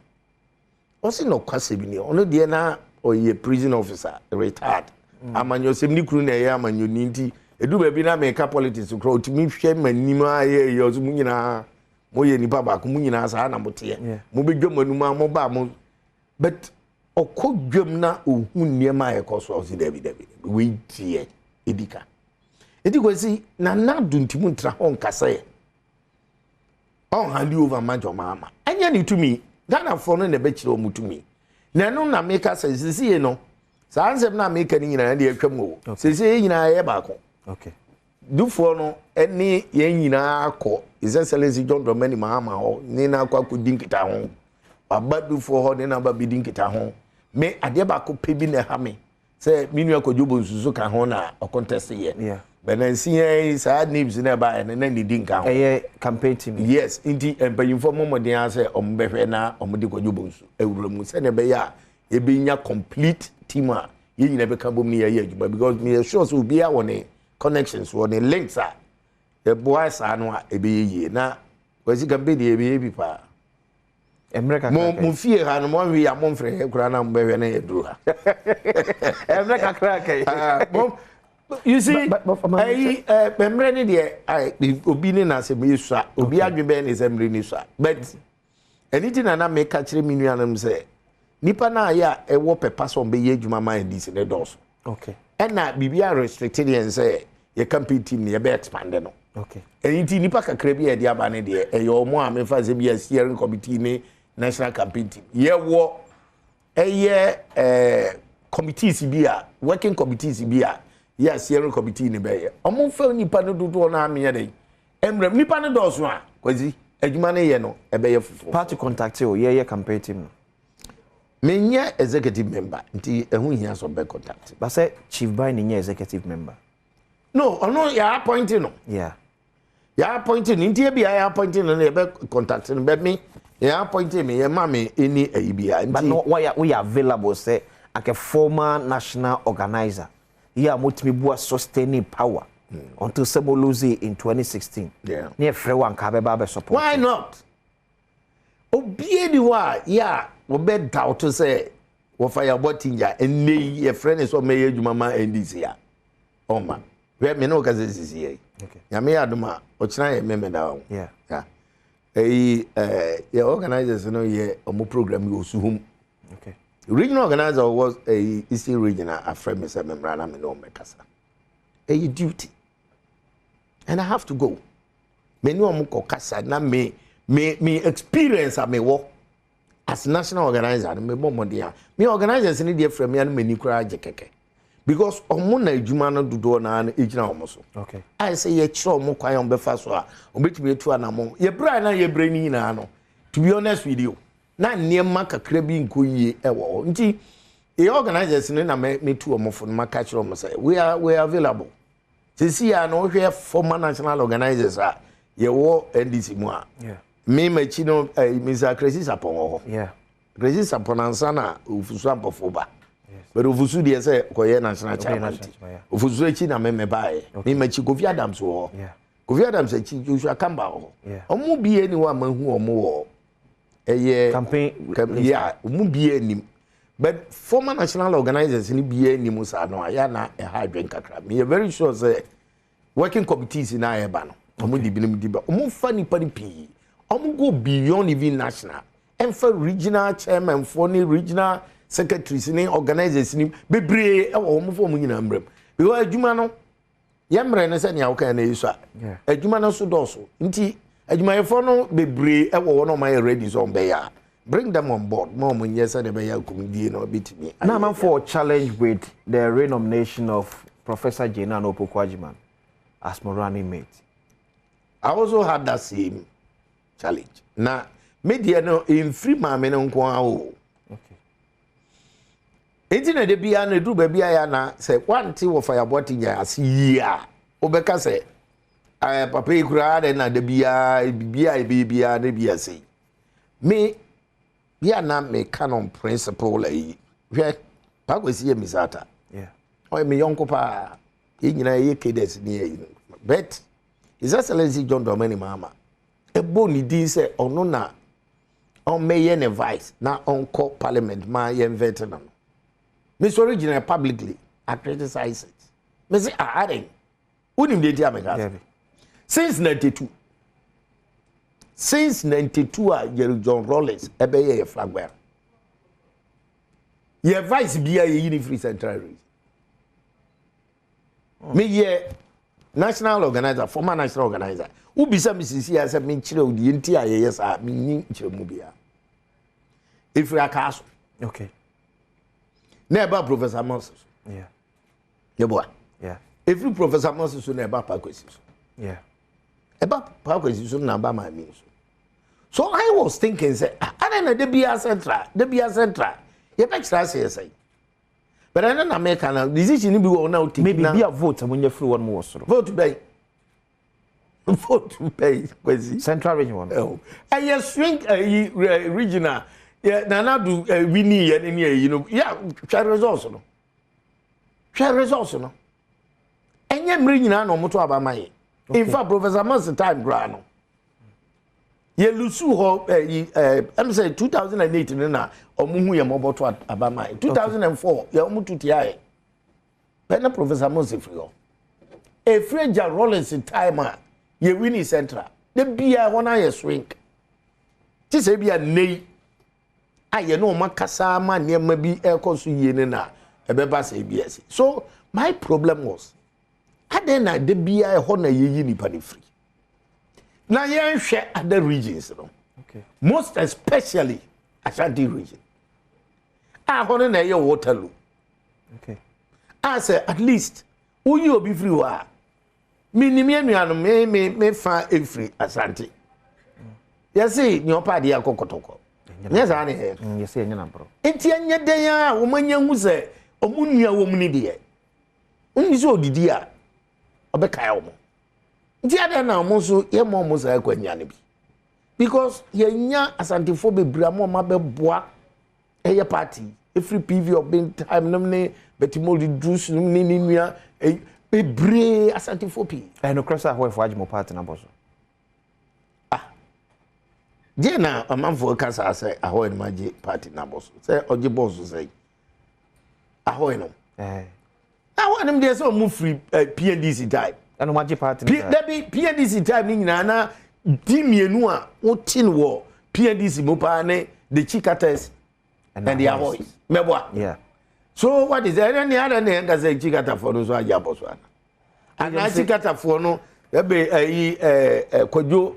Ɔse nɔkwasɛm ni, ɔno deɛ na ɔyɛ prison officer, retired. Mm. Amanyɔsɛm ne kunu na ɛyɛ amanyɔni nti, ɛdu baabi na meka politics koraa, ɔtumi hwɛ m'anim a yɛ yɛ ɔse mo nyinaa moyɛ nipa baako, mo nyinaa saa na moteɛ. Mobɛdwa mo anum a moba mo but ɔkɔ dwam na ɔhu nneɛma a ɛkɔ so a ɔse dabi dabi wei deɛ ɛdi ka. Nti Kwasi, Nana Addo ntumi ntra hɔ nkasa yɛ. Ɔn hand over ma John Mahama. Ɛnyɛ ne tumi. Ghanafoɔ no na ɛbɛkyerɛ wɔn tumi. Na ɛno na meka sɛ sesie no, saa nsɛm no a meka no nyinaa deɛ atwam o. Sesie yɛn nyinaa yɛ baako. Dufoɔ no ne yɛn nyinaa kɔ His Excellency John Dramani Mahama hɔ ne no akɔ akɔdi nkitaho. Waba dufoɔ hɔ ne no aba bɛdi nkitaho. Me adeɛ baako pɛ bi na ɛha me. Sɛ me nua Kwadwo Bonsu nso ka ho na ɔcontest yɛ. Yeah. But nansi yɛn saa names na ɛbaeɛ no na ne di nka ho. Ɛyɛ campaign team. Yes, nti mpanyinfoɔ mmɔ mmɔden ara sɛ wɔn bɛhwɛ na wɔn de Kwadwo Bonsu awura mu sɛdeɛ ɛbɛyɛ a yɛbɛnya complete team a yɛn nyinaa bɛka bom ne yɛayɛ adwuma because meyɛ sure sɛ obiara wɔ ne connections wɔ ne links a ɛboa saa no a ɛbɛyɛ yie na Kwasi campaign deɛ yɛbɛyɛ bi paa. Mmerɛ kakra mo mo fie ha no mo ahwɛ yi a mo mfrɛ yɛ koraa na mo bɛhwɛ na yɛ duro ha. Mmerɛ kakra kɛ. Ah, mo you see ɛyi ɛ mmerɛ ne deɛ ayi obi ne n'asɛm yɛ sua obi adwene bɛyɛ ne sɛ mmerɛ ne sua but ɛne ti na na meka kyerɛ me nuanom sɛ nipa no a yɛ a ɛwɔ pɛpa sɛ ɔmbɛyɛ adwuma ma NDC ne dɔɔso. Okay. Ɛna biribi a restrict yɛn sɛ yɛ campaign team no yɛbɛ expand no. Okay. Ɛyi nti nipa kakra bi a yɛde aba ne deɛ ɛyɛ ɔmo a mefa sɛ bi a steering committee ne national campaign team. Yɛwɔ ɛyɛ ɛɛ committees bi a working committees bi a yɛ a steering committee ne bɛyɛ. Ɔmo nfa nipa no dodoɔ no ameyɛ dɛ. Mmerɛ nipa no dɔɔso a Kwasi adwuma no yɛ no ɛbɛyɛ fufuo. Party contact o yɛyɛ campaign team no. Menyɛ executive member nti ɛho nhia sɛ ɔbɛ contact. Ba sɛ Chief Biney nyɛ executive member. No, ɔno yɛ appoint no. Yeah. Yɛ appoint no nti ebi a yɛ appoint no no yɛbɛ contact no bɛ me yɛ appoint me yɛ ma me ɛni ayi bi a nti. But no wɔyɛ woyɛ available sɛ anka former national organizer yi a motumi boa sustaining power until sɛ mo lose in 2016. Yeah. Ne yɛfrɛ wo anka abɛba abɛ support. Why not? Obiara nni hɔ a yɛ a wɔbɛ doubt sɛ wɔfa yɛ abɔ tingya ɛnnɛ yi yɛfrɛ ne sɛ ɔmɛyɛ adwuma ma NDC a ɔma hwɛ me ne wo kasa sisi yɛ nyame yɛ adom a ɔkyena yɛ memeda ho ɛyi yɛ organizers no yɛ ɔmo program yi osuhum okay. Regional organizer ɔwɔ ɛyi Eastern region a afrɛ me sɛ memmra na me ne ɔmmɛkasa ɛyɛ duty and I have to go me ne wɔn kɔ kasa na me me me experience a mewɔ as national organizer no mebɔ mmɔden a me organizers no deɛ frɛ me a no m'ani koraa gye kɛkɛ because wɔn na adwuma no dodoɔ naa no gyina wɔn so okay. ayɛ sɛ yɛkyerɛ wɔn kwan a wɔbɛfa so a wɔbɛtumi atu anamɔ yɛbrɛ a na yɛbrɛ no nyinaa no to be honest with you na nneɛma kakra bi nkɔ yie wɔ hɔ nti yɛ organizers no na metu wɔn fo no maka kyerɛ wɔn sɛ we are we are available Sisi a na wohwɛ former national organizers a yɛwɔ NDC mu a me m'akyi no eh, Mr. Kresi Sapɔn wɔ hɔ. Kresi Sapɔn ansa na Ofusu Ampɔfo ba. But Ofusu deɛ sɛ kɔyɛ national chairman nti. Ofusu akyi na me mebaeɛ. Me m'akyi Kofi Adams wɔ hɔ. Kofi Adams akyi, Joshua Kamba wɔ hɔ. Ɔmo bi ani hɔ a mahu ɔmo wɔ ɛyɛ campaign. Yeah, ɔmo bi anim. But former national organizers ni bi anim saa no a yɛ na ɛha adwen kakra. Me yɛ very sure sɛ working committees na ɛba no, ɔmo de binom di ba. Ɔmo fa nipa no pii. Ɔmo go beyond even national. Ɛmfa regional chairman foɔ ne regional secretaries ne organizers ni bebree ɛwɔ wɔn fɔ wɔn nyinaa mmerɛ mu. Because adwuma no, yɛn mmerɛ no sɛ nea wɔka no yi so a, adwuma no nso dɔɔso, nti adwumayɛfoɔ no bebree ɛwɔ wɔn a wɔn ayɛ ready sɛ wɔn bɛyɛ a, bring them on board ma wɔn nyɛ sɛdeɛ ɛbɛyɛ akomdie na ɔbɛtumi. Na amanfoɔ challenge with the renomination of Professor Jane Naana Opoku-Agyemang as mo running mate. I also had that same challenge. Na me deɛ no, mfiri maame no nko ara o. Nti na de bia na eduru baabi a ya na sɛ wante wɔ fayaboa nya ase yie a, wobɛka sɛ ɛɛ papa yi koraa de na de bia bibia ebe bia ne bi ase. Me bia na me ka no principle ayi. Hwɛ, Pakwesi yɛ misata. Ɔyɛ me yɔnko paa. Yɛn nyinaa yɛ cadres ne yɛ yi. But His Excellency John Dramani Mahama ɛbɔ ne din sɛ ɔno na ɔmmɛyɛ ne vice na ɔnkɔ parliament ma yɛn vet no. Me sɔre gyina publicly, I criticize it. Me say, ah, aden wonim deɛ nti a meka sɛ since 92, since 92 a Jerry John Rawlings ɛbɛyɛ yɛ flag bearer, yɛ vice bia yɛyi ne firi Central Region. Meyɛ national organizer, former national organizer. Wobisa me sisi a sɛ menkyerɛ wo deɛ nti a yɛyɛ saa, menni nkyerɛmu biara. Ɛfiri akaa so na ɛba Professor Mills so. Yɛboa. Ɛfiri Professor Mills so na ɛba Pakwesi so. Ɛba Pakwesi so na ɛba maame so. So I was thinking sɛ, ah, adɛn na da biara Central, da biara Central, yɛbɛkyerɛ aseɛ sɛn? But ɛno na meka na decision bi wɔ na wotake. Maybe bi a vote a monya firi wɔn mu wɔ soro. Vote bɛyi, vote bɛyi, Kwasi? Central Region wɔ no. Ɛyɛ swing ɛyi region a yɛ Nana do wini yɛ ne ne ɛyi no yɛ. Hwɛ results no, hwɛ results no. Ɛnyɛ mmiri nyinaa na wɔn to aba ma yɛ. In fact, Professor Mills time koraa no, yɛ lose hɔ ɛyi sɛ 2008 no na wɔn hu yɛ mɔbɔ to aba ma yɛ. 2004 yɛ wɔn tu tia yɛ pɛ na Professor Mills firi hɔ. Efiri agya Rawlings time a yɛ wini Central de bia hɔ na yɛ swing te sɛ ebi a nne yi a yɛ ne wɔn akasa ama nneɛma bi ɛrekɔ so yie ne na ɛbɛba sɛ ebi ɛsi. So my problem was, adan na de bia ɛhɔ na yɛyi nipa ne firi na yɛnhwɛ other regions no, most especially Ashanti Region a hɔ no na ɛyɛ Waterloo a sɛ at least woyi obi firi hɔ a, menim yɛ nuanom me fa efiri Asante, yɛse nea ɔpa adeɛ akɔ Kɔtɔkɔ, nyɛ saa ne yɛ. Yɛsɛ ɛnyɛ naborɔ. Nti ɛnyɛ dɛn a wɔn anya hu sɛ wɔn nua wɔm ni deɛ wɔn sɛ odidi a ɔbɛkae wɔn. Nti adan na wɔn nso yɛma wɔn saa akwannya no bi, because yɛnya Asantefoɔ bebree ama wɔn abɛboa ɛyɛ party efiri PV ɔbɛn time nom ne Bɛtimoli dus nom ne ne nua bebree, Asantefoɔ pii. Ɛyɛ nokorɛ sɛ Ahoɛfoɔ agye mo party no abɔ so? Ah, deɛ na amanfoɔ ka saa sɛ Ahɔɛ nom agye party no abɔ so, sɛ ɔgye bɔɔ so sɛ Ahɔɛ nom. Ahɔɛ nom deɛ, sɛ ɔmo firi PNDC time. Ɛna ɔmo agye party no saa. Dabi, PNDC time ne nyinaa na di mmienu a wote no wɔ PNDC mu paa ne the Chikatas and the Ahoys mɛboa. So what is ɛnɛ ne ada ne yɛnka sɛ Chikatafoɔ no nso agye abɔ so ana anaa Chikatafoɔ no ɛbɛ ɛyi ɛɛ ɛ Kwadwo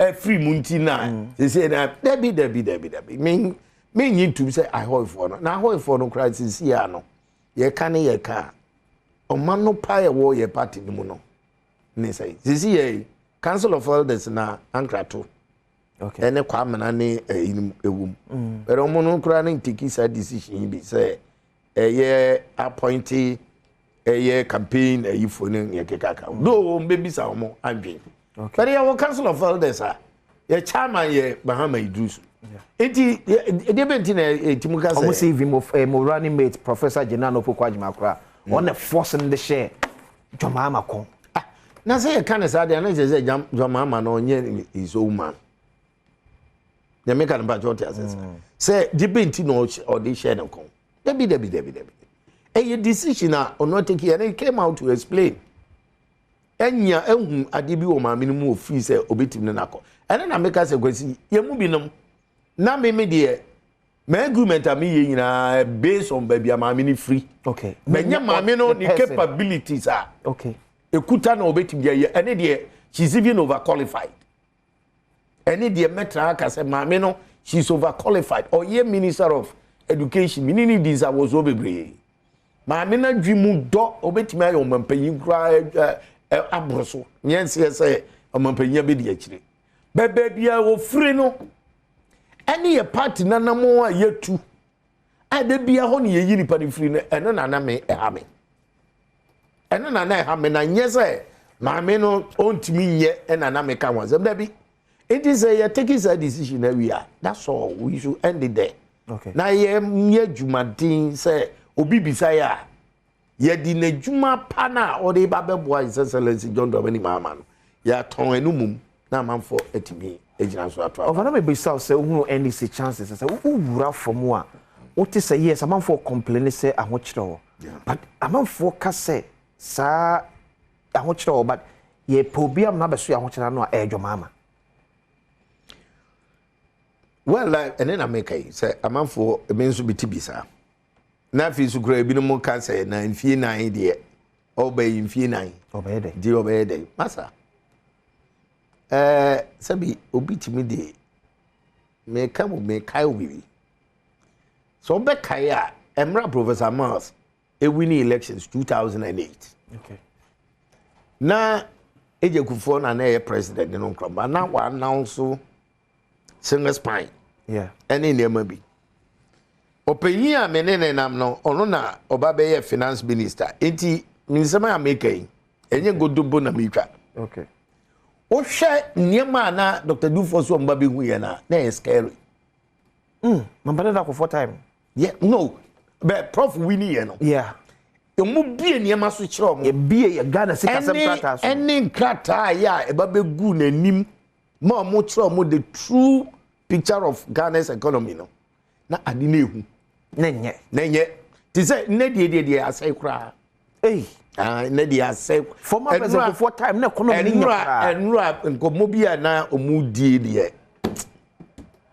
ɛfiri mu nti na sese na dabi dabi dabi dabi, me me nyi ntum sɛ Ahoyfoɔ no na Ahoyfoɔ no koraa sisi ya no, yɛka ne yɛka a ɔma no pa ɛwɔ yɛ party no mu no ne sɛ sisi yɛ Council of Elders na ankrato ɛne Kwamena ne ɛyi ɛwɔ mu, bɛrɛ ɔmo no koraa ne ntake saa decision yi bi sɛ ɛyɛ appointee, ɛyɛ campaign ɛyifoɔ ne yɛ keka ka do wɔn bɛbisa wɔn adwen. Bɛrɛ yɛ wɔ Council of Elders a yɛ chairman yɛ Mahama Idrisu, nti ɛdeɛ bɛ nti na ɛti mu ka sɛ ɔmo sɛ even mo running mate Professor Jane Naana Opoku Agyemang koraa, ɔna force no de hyɛ John Mahama kɔn. Ah. Na sɛ yɛka no saa deɛ na kyerɛ sɛ John Mahama no ɔnyɛ his own man. Deɛ meka no mpakyɛ ɔte ase saa. Sɛ gye bɛ nti na ɔde hyɛ ne kɔn. Dabi dabi dabi dabi. Ɛyɛ decision a ɔno atake and he came out to explain. Anya ahu adeɛ bi wɔ maame no mu ofiri sɛ obetumi ne no akɔ. Ɛno na meka sɛ Kwasi yɛn mu binom na me me deɛ My agreement a meyɛ nyinaa based on baabi a maame no firi. Okay. Mɛnyɛ maame no ne capabilities a. Okay. Ekuta na obetumi de ayɛ ɛne deɛ she's even overqualified. Ɛne deɛ mɛtra aka sɛ maame no she's overqualified. Ɔyɛ minister of education mene ne di nsawɔsoɔ bebree. Maame no adwi mu dɔ obetumi ayɛ ɔmampanyin koraa aboro so. Nyɛ nseɛ sɛ ɔmampanyin abɛdi akyire. Bɛ baabi a wɔfiri no ɛne yɛ party nanamo a yɛtu a da bia hɔ ne yɛyi nipa no firi no ɛno na na me ɛha me ɛno na na ɛha me na nyɛ sɛ maame no ɔntumi nyɛ ɛna na meka ho asɛm dabi nti sɛ yɛ take saa decision awie a that's all we should end it there okay. na yɛnyɛ adwumaden sɛ obi bisa yɛ a Yɛde n'adwuma pa no a ɔde ba bɛboa His Excellency John Dramani Mahama no, yɛatɔn ɛno mmom na amanfoɔ atumi agyina so ato aba. Ɔfa na mebisa wo sɛ wohunu NDC chances sɛ wowura fam a wote sɛ yes amanfoɔ complain sɛ ahokyerɛ wɔ but amanfoɔ ka sɛ saa ahokyerɛ wɔ but yɛpɛ obi ama no abɛso yɛ ahokyerɛ ano a ɛyɛ John Mahama. Well, ɛne na meka yi sɛ amanfoɔ me nso mete bi saa. Na afei nso koraa ebinom ka sɛ na mfie nan deɛ ɔba yi mfie nan ɔbɛyɛ dɛ nti ɔbɛyɛ dɛ masa ɛɛ sɛbi obi tumi de meka mu mekae obi bi sɛ ɔbɛkae a ɛmra Professor Miles ewini elections 2008 okay. na Agya Kufuor na na ɛyɛ president no nkorɔmba na wa announce single spine ɛne nneɛma bi ɔpanyin a me ne ne nam no ɔno na ɔba bɛyɛ finance minister nti me nsɛm a meka yi ɛnyɛ nkontompo na metwa wohwɛ nneɛma a na Dr. Dufoɔ so ɔmba bɛhu yɛ no a na ɛyɛ scary mm, mampane da akɔfoɔ time yeah, no bɛ prof wini yɛ no yeah. Ɔmo bie nneɛma so kyerɛ ɔmo. Ebie yɛ Ghana sikasɛm krataa so. Ɛne nkrataa yɛ a ɛba bɛgu n'anim ma ɔmo kyerɛ ɔmo the true picture of Ghana's economy no na ade no ehu. Na nyɛ. Na nyɛ. Te sɛ nnɛ deɛ deɛ deɛ asɛe koraa. Ei. Ah, nnɛ deɛ asɛe. Former president Kufuor time na economy no nyɛ koraa. Ɛnura nkɔmmɔ bi a na ɔmo die deɛ.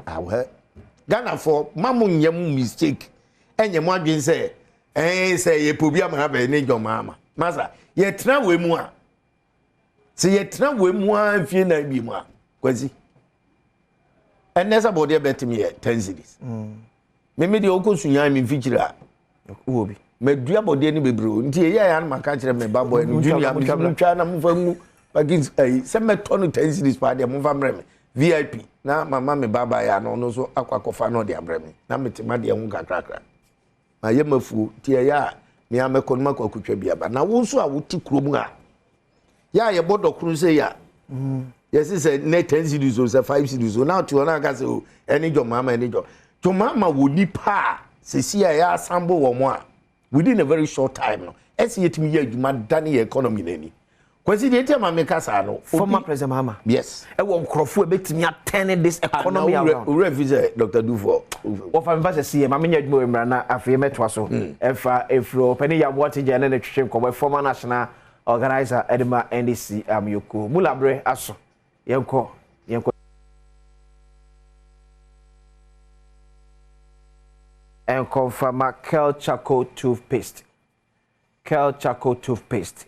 Awɛ. Ghanafoɔ ma mo nyɛ mo mistake ɛnyɛ mo adwene sɛ ɛn sɛ yɛpɛ obi ama abɛn ne John Mahama. Masa yɛtena wei mu a sɛ yɛtena wei mu ara mfie nan bi mu a kwasi ɛnɛ sɛ bɔdeɛ bɛtumi yɛ ten cities mm. meme deɛ wokɔ sunyan me mfikyiri a wɔ bi madua bɔdeɛ no bebree o nti ɛyɛ ya no maka kyerɛ me ba bɔɛ no junior motwa na momfa ngu pakis ayi sɛ mɛtɔ no ten cities paa deɛ momfa mmerɛ me vip na mama me ba baeɛ a na ɔno nso akɔ akɔfa na ɔde abrɛ me na mete madeɛ ho kakrakra Mayɛ m'afuo, nti ɛyɛ a me ara mɛkɔ no makɔ akɔtwa bi aba. Na wo nso a wote kurom a, yɛ a yɛbɔ dɔkono sɛ yɛ a, yɛse sɛ nnɛ 10 cedis o, sɛ 5 cedis o, na wote hɔ na aka sɛ o, ɛne John Mahama, ɛne John. John Mahama wɔ nipa a sɛsi a yɛ assemble wɔn a, within a very short time no, ɛsɛ yɛtumi yɛ adwuma dane yɛ economy no ani. Kwasi deɛ nti ama meka saa no. Former President Mahama. Yes. Ɛwɔ nkurɔfoɔ a ɛbɛtumi atɛne this economy ah, around. Owura fi sɛ Dr. Dufoɔ. Wɔfa mefa sɛ si yɛ ma menyɛ adwuma wɔ mmara na afei mɛtoa so. Ɛfa hmm. efiri ɔpɛni Yaboa Tigya ne ne twetwe nkɔmɔ former national organizer ɛde ma NDC amuyoko. Mula berɛ aso. Yɛnkɔ yɛnkɔ. Nkɔmfa ma Kel Charcoal toothpaste. Kel Charcoal toothpaste.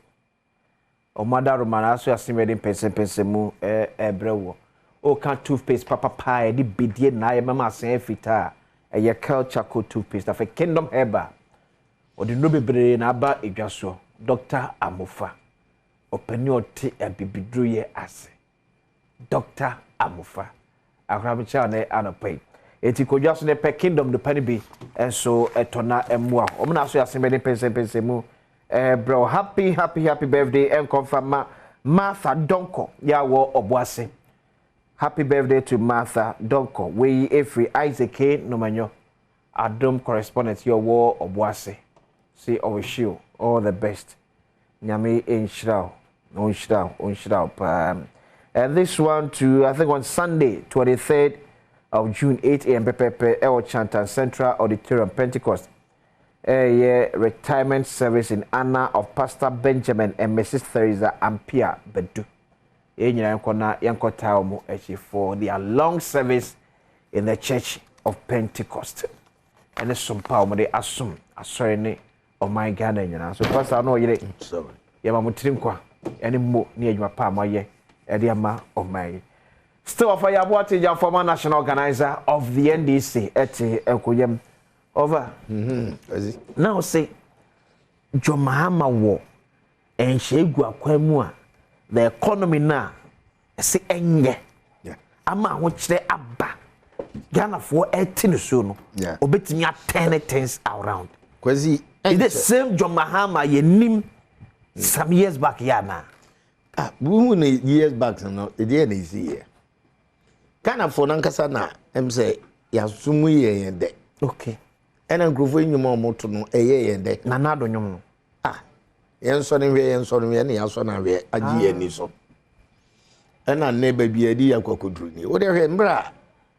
Wɔn adaworoma no ara so asen bɛde mpɛnsɛmpɛnsɛmu rebrɛ woɔ. Woka toothpaste papapa a yɛde bidie na ayɛ mɛma asen ayɛ fitaa a, ɛyɛ Kel Charcoal toothpaste. Afei Kingdom Herbal, wɔde nnuro bebree na aba edwa soɔ. Doctor Amofa, ɔpanin a ɔte abibiduruyɛ ase. Doctor Amofa. Akora mekyia wo nɛ anɔpa yi. Eti kɔ dwa so na pɛ Kingdom dupa no bi nso tɔ na mmoa wo. Wɔn na aso yɛ asen bɛde mpɛnsɛmpɛnsɛ mu brɛ wo. Happy happy happy birthday nkɔ mfa ma Martha Donkor yɛ a wɔ Ɔboase. Happy birthday to Martha Donkor. Wei efiri Isaac K. Nomanyo, Adom correspondent yɛ ɔwɔ Ɔboase. Se ɔwihye wo all the best. Nyame nhyira wo. Na ɔnhyira wo, ɔnhyira wo paa. And this one too, I think on Sunday, 23rd of June, 8 a.m. pɛpɛpɛ, ɛwɔ Chantan Central Auditorium, Pentecost. Ɛyɛ retirement service in honor of Pastor Benjamin and Mrs. Theresa Ampia Badu. Yɛn nyinaa nkɔ na yɛnkɔ taa wɔn akyi for their long service in the Church of Pentecost. Ɛne som pa a wɔde asom asɔre ne ɔman Ghana nyinaa. So pastor no ɔyere yɛma mo tiri nkwa ɛne mo ne adwuma pa a moayɛ ɛde ama ɔman yi. Still ɔfa yɛ aboa te former national organizer of the NDC ɛte ɛkoyam. Over. Na ɔse John Mahama wɔ nhyɛ gu akwan mu a the economy na ɛsɛ ɛnyɛ ama ahokyerɛ aba Ghanafoɔ ɛte ne so no, obetumi aturn things around. Kwasi. Is the same John Mahama yɛnim some years back yɛ ana? Ah, wohu ne years back no, ɛdeɛ na ɛsi yɛ Ghanafoɔ nankasa na ɛm sɛ yɛasom yɛ yɛn dɛ. Ɛna nkurɔfoɔ yi nnwom a wɔto no ɛyɛ yɛn dɛ. Nana Addo nnwom no. Ah, yɛn sɔ ne hwɛ, yɛn sɔ ne hwɛ, ɛna yɛasɔ no ahwɛ agye yɛn ani so. Ɛna nnɛ baabi a yɛde yɛ akɔ akɔduru ni. Wode hwɛ mmerɛ a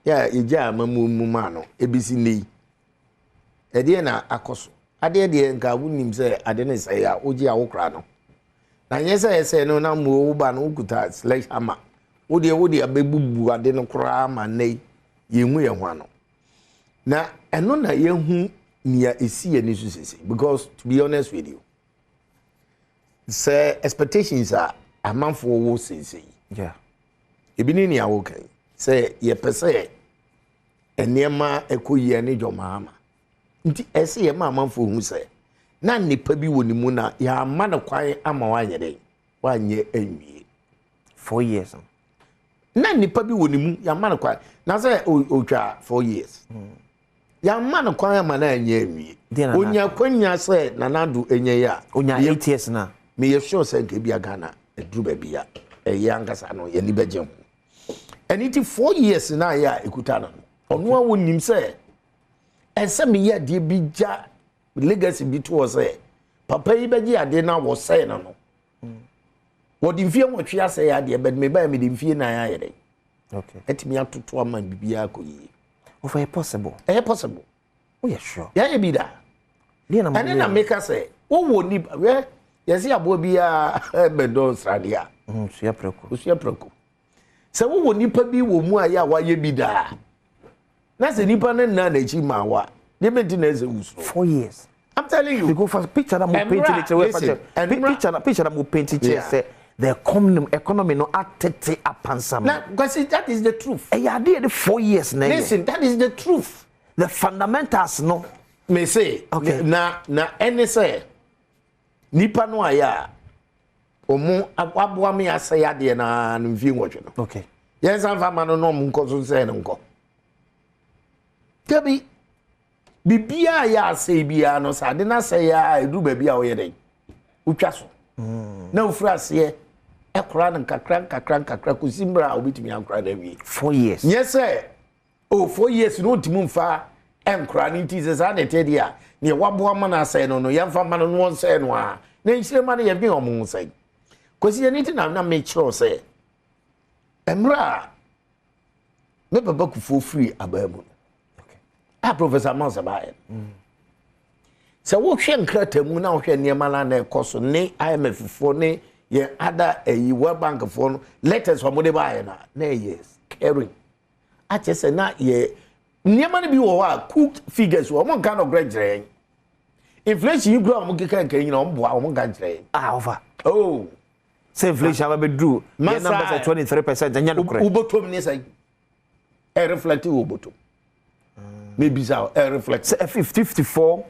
yɛ a yɛgya amamuo mu maa no ebisi nnɛ yi, ɛdeɛ na akɔ so. Adeɛ deɛ nka wonim sɛ ade ne sɛe a wogye a wokora no na nyɛ sɛ ɛsɛ no na mmuo wo ba no wokuta sledge hammer, wodeɛ wode abɛbubu ade no koraa ma nnɛ yi yɛnhu yɛn ho ano. Na ɛno na yɛhu nea ɛsi yɛn ani so sese, because to be honest with you, sɛ expectations a amanfoɔ wɔ sese yi, ebi ne nea wɔka yi sɛ yɛpɛ sɛ nneɛma ɛkɔ yie ne John Mahama nti ɛsɛ yɛma amanfoɔ hu sɛ na nipa bi wɔ ne mu na yɛama no kwan ama wanyɛ dɛn, wanyɛ anwie. 4 years. Na nipa bi wɔ ne mu, yɛama no kwan na sɛ otwa 4 years, yɛama no kwan ama no anyɛ anwie. Onya kwanya sɛ Nana Addo anya yi a onya 8 years na meyɛ sure sɛ nka ebia Ghana aduru baabi a ɛyɛ ankasa no yɛni bɛgye ho. Ɛne ti 4 years na ayɛ a ekuta no no, ɔno a wɔnim sɛ ɛsɛ meyɛ adeɛ bi gya legacy bi to hɔ sɛ papa yi bɛgye adeɛ na wɔsɛe no no wɔde mfie 8 asɛe adeɛ, bɛde me baa mede mfie 4 ayɛ dɛ ɛtumi atoto ama biribiara akɔ yie. Ɔfɔ yɛ possible? Ɛyɛ possible. Woyɛ sure? Yɛayɛ bi da. Ɛne na meka sɛ wowɔ nipa hwɛ, yɛse aboa biara bɛdɔ sradeɛ a sua prɛko. Osua prɛko. Sɛ wowɔ nipa bi wɔ mu a yɛ a wayɛ bi daa na sɛ nipa no nna n'akyi ma wa deɛ bɛnti na ɛsɛ wusoro. 4 years. I'm telling you. Because for picture na mo paint ne kyerɛ wɛ picture na mo paint kyerɛ sɛ the economy no atete apansam. Na Kwasi, that is the truth. Ɛyɛ adeɛ de 4 years na ɛyɛ. Listen, that is the truth. The fundamentals no. Mese. Na ɛne sɛ nipa no ayɛ a ɔmo aboa mi asɛe adeɛ naa no mfie 8 no. Yɛn nsa nfa ma no na ɔmo nkɔ so nsɛn no nkɔ. Dabi, biribiara yɛ asɛe biara no sɛ ade no asɛe a ɛduru baabi a ɔyɛ dɛn wotwa so na wofiri aseɛ ɛkora no nkakra nkakra nkakra kɔsi mmerɛ a wobɛtumi akora no awie. 4 years. Nyɛ sɛ o 4 years no ɔntumi mfa ɛnkora no, nti sɛ saa na ɛteɛ deɛ a neɛ waboa ma no asɛe no no yɛmfa ma no no ɔnsɛe no a na nhyire ma no yɛdwen ɔmo ho sɛn. Kɔsi yɛne ti na mekyerɛw sɛ mmerɛ a me papa Kufuor firi abaa mu no a Professor Mills baayɛ no, sɛ wohwɛ nkrataa mu na wohwɛ nneɛma no a na ɛkɔ so ne IMF foɔ ne yɛn ada ɛyi World Bank foɔ no letters a wɔde baayɛ no a na ɛyɛ scary akyɛ sɛ na yɛ nneɛma no bi wɔ hɔ a cooked figures wɔ wɔn nka nɔkorɛ nkyerɛ yɛn. Inflation yi kura wɔn keka nka nyina wɔn boa wɔn nka nkyerɛ yɛn. Ah, ɔfa. Oh. Sɛ inflation aba bɛduru yɛn number sɛ 23%, ɛnyɛ nokorɛ? Wobɔtɔm ne sɛn ɛ reflect wɔ bɔtɔm mebisa ɛ reflect. Sɛ 54.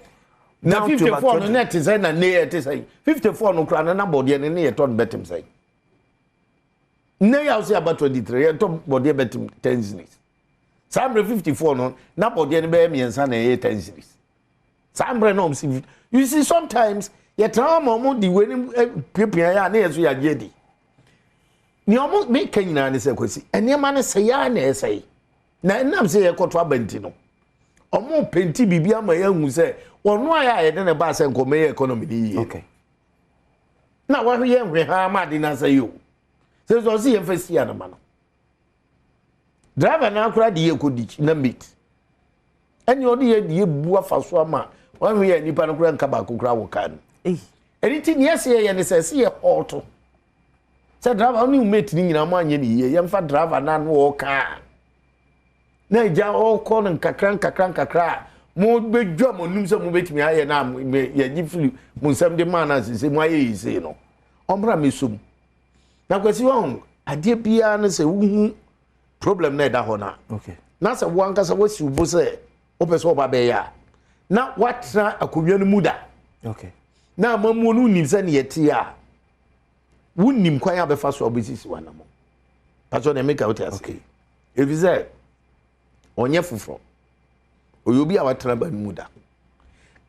Na 54 no ne te sɛ na ne yɛ te sɛ 54 no kura no na bɔdeɛ no ne yɛ tɔ no bɛtɛm sɛn ne yɛ ɔsɛ aba 23, yɛtɔ bɔdeɛ bɛtɛm 10 cedis. Saa mmerɛ 54 no na bɔdeɛ no bɛyɛ mmiɛnsa na ɛyɛ 10 cedis saa mmerɛ na ɔmo si. You see, sometimes yɛtena hɔ ma ɔmo di wei ni piapia yɛ a ne yɛ so yɛagye adi. Nea ɔmo meka nyinaa ne sɛ, Kwasi, nneɛma no sɛ yɛa na ɛsɛe na ɛnam sɛ yɛkɔto aba nti no ɔmo paint biribi ama yɛahu sɛ ɔno a yɛ a yɛde ne ba sɛ nkɔmɔ yɛ economy ne yie. Na wahwe yɛ nhwehaa ma ade no asɛe o. Sɛ sɛ ɔse yɛmfa si anoma no. Driver no akora de yɛ kɔ ditch na mate. Ɛne ɔde yɛ de yɛ bu afa so ama wahwe yɛ nipa no kora nka baako kora wɔ kaa no. Ɛne ti neɛ sɛ yɛyɛ ne sɛ sɛ yɛ hɔɔto. Sɛ driver ne mate no nyinaa mo anyɛ ne yie yɛmfa driver no ano ɔkaa. Na agya ɔkɔ no nkakra nkakra nkakra a mobɛdwa mo anim sɛ mobɛtumi ayɛ no a yɛgye firi mo nsɛm de maa no asese mo ayɛ yi sei no ɔmmra mɛsom na Kwasi wahu adeɛ biara no sɛ wohu problem na ɛda hɔ no a na sɛ wo ankasa woasi wo bo sɛ wopɛ sɛ ɔba bɛyɛ a na woatena akonnwa no mu da na amammuo no wonim sɛ neɛ ɛteɛ a wonim kwan a bɛfa so a wobɛsisi w'anammɔ pasɛ deɛ meka wote ase ɛfiri sɛ ɔnyɛ foforɔ ɔyɛ obi a watena ba no mu da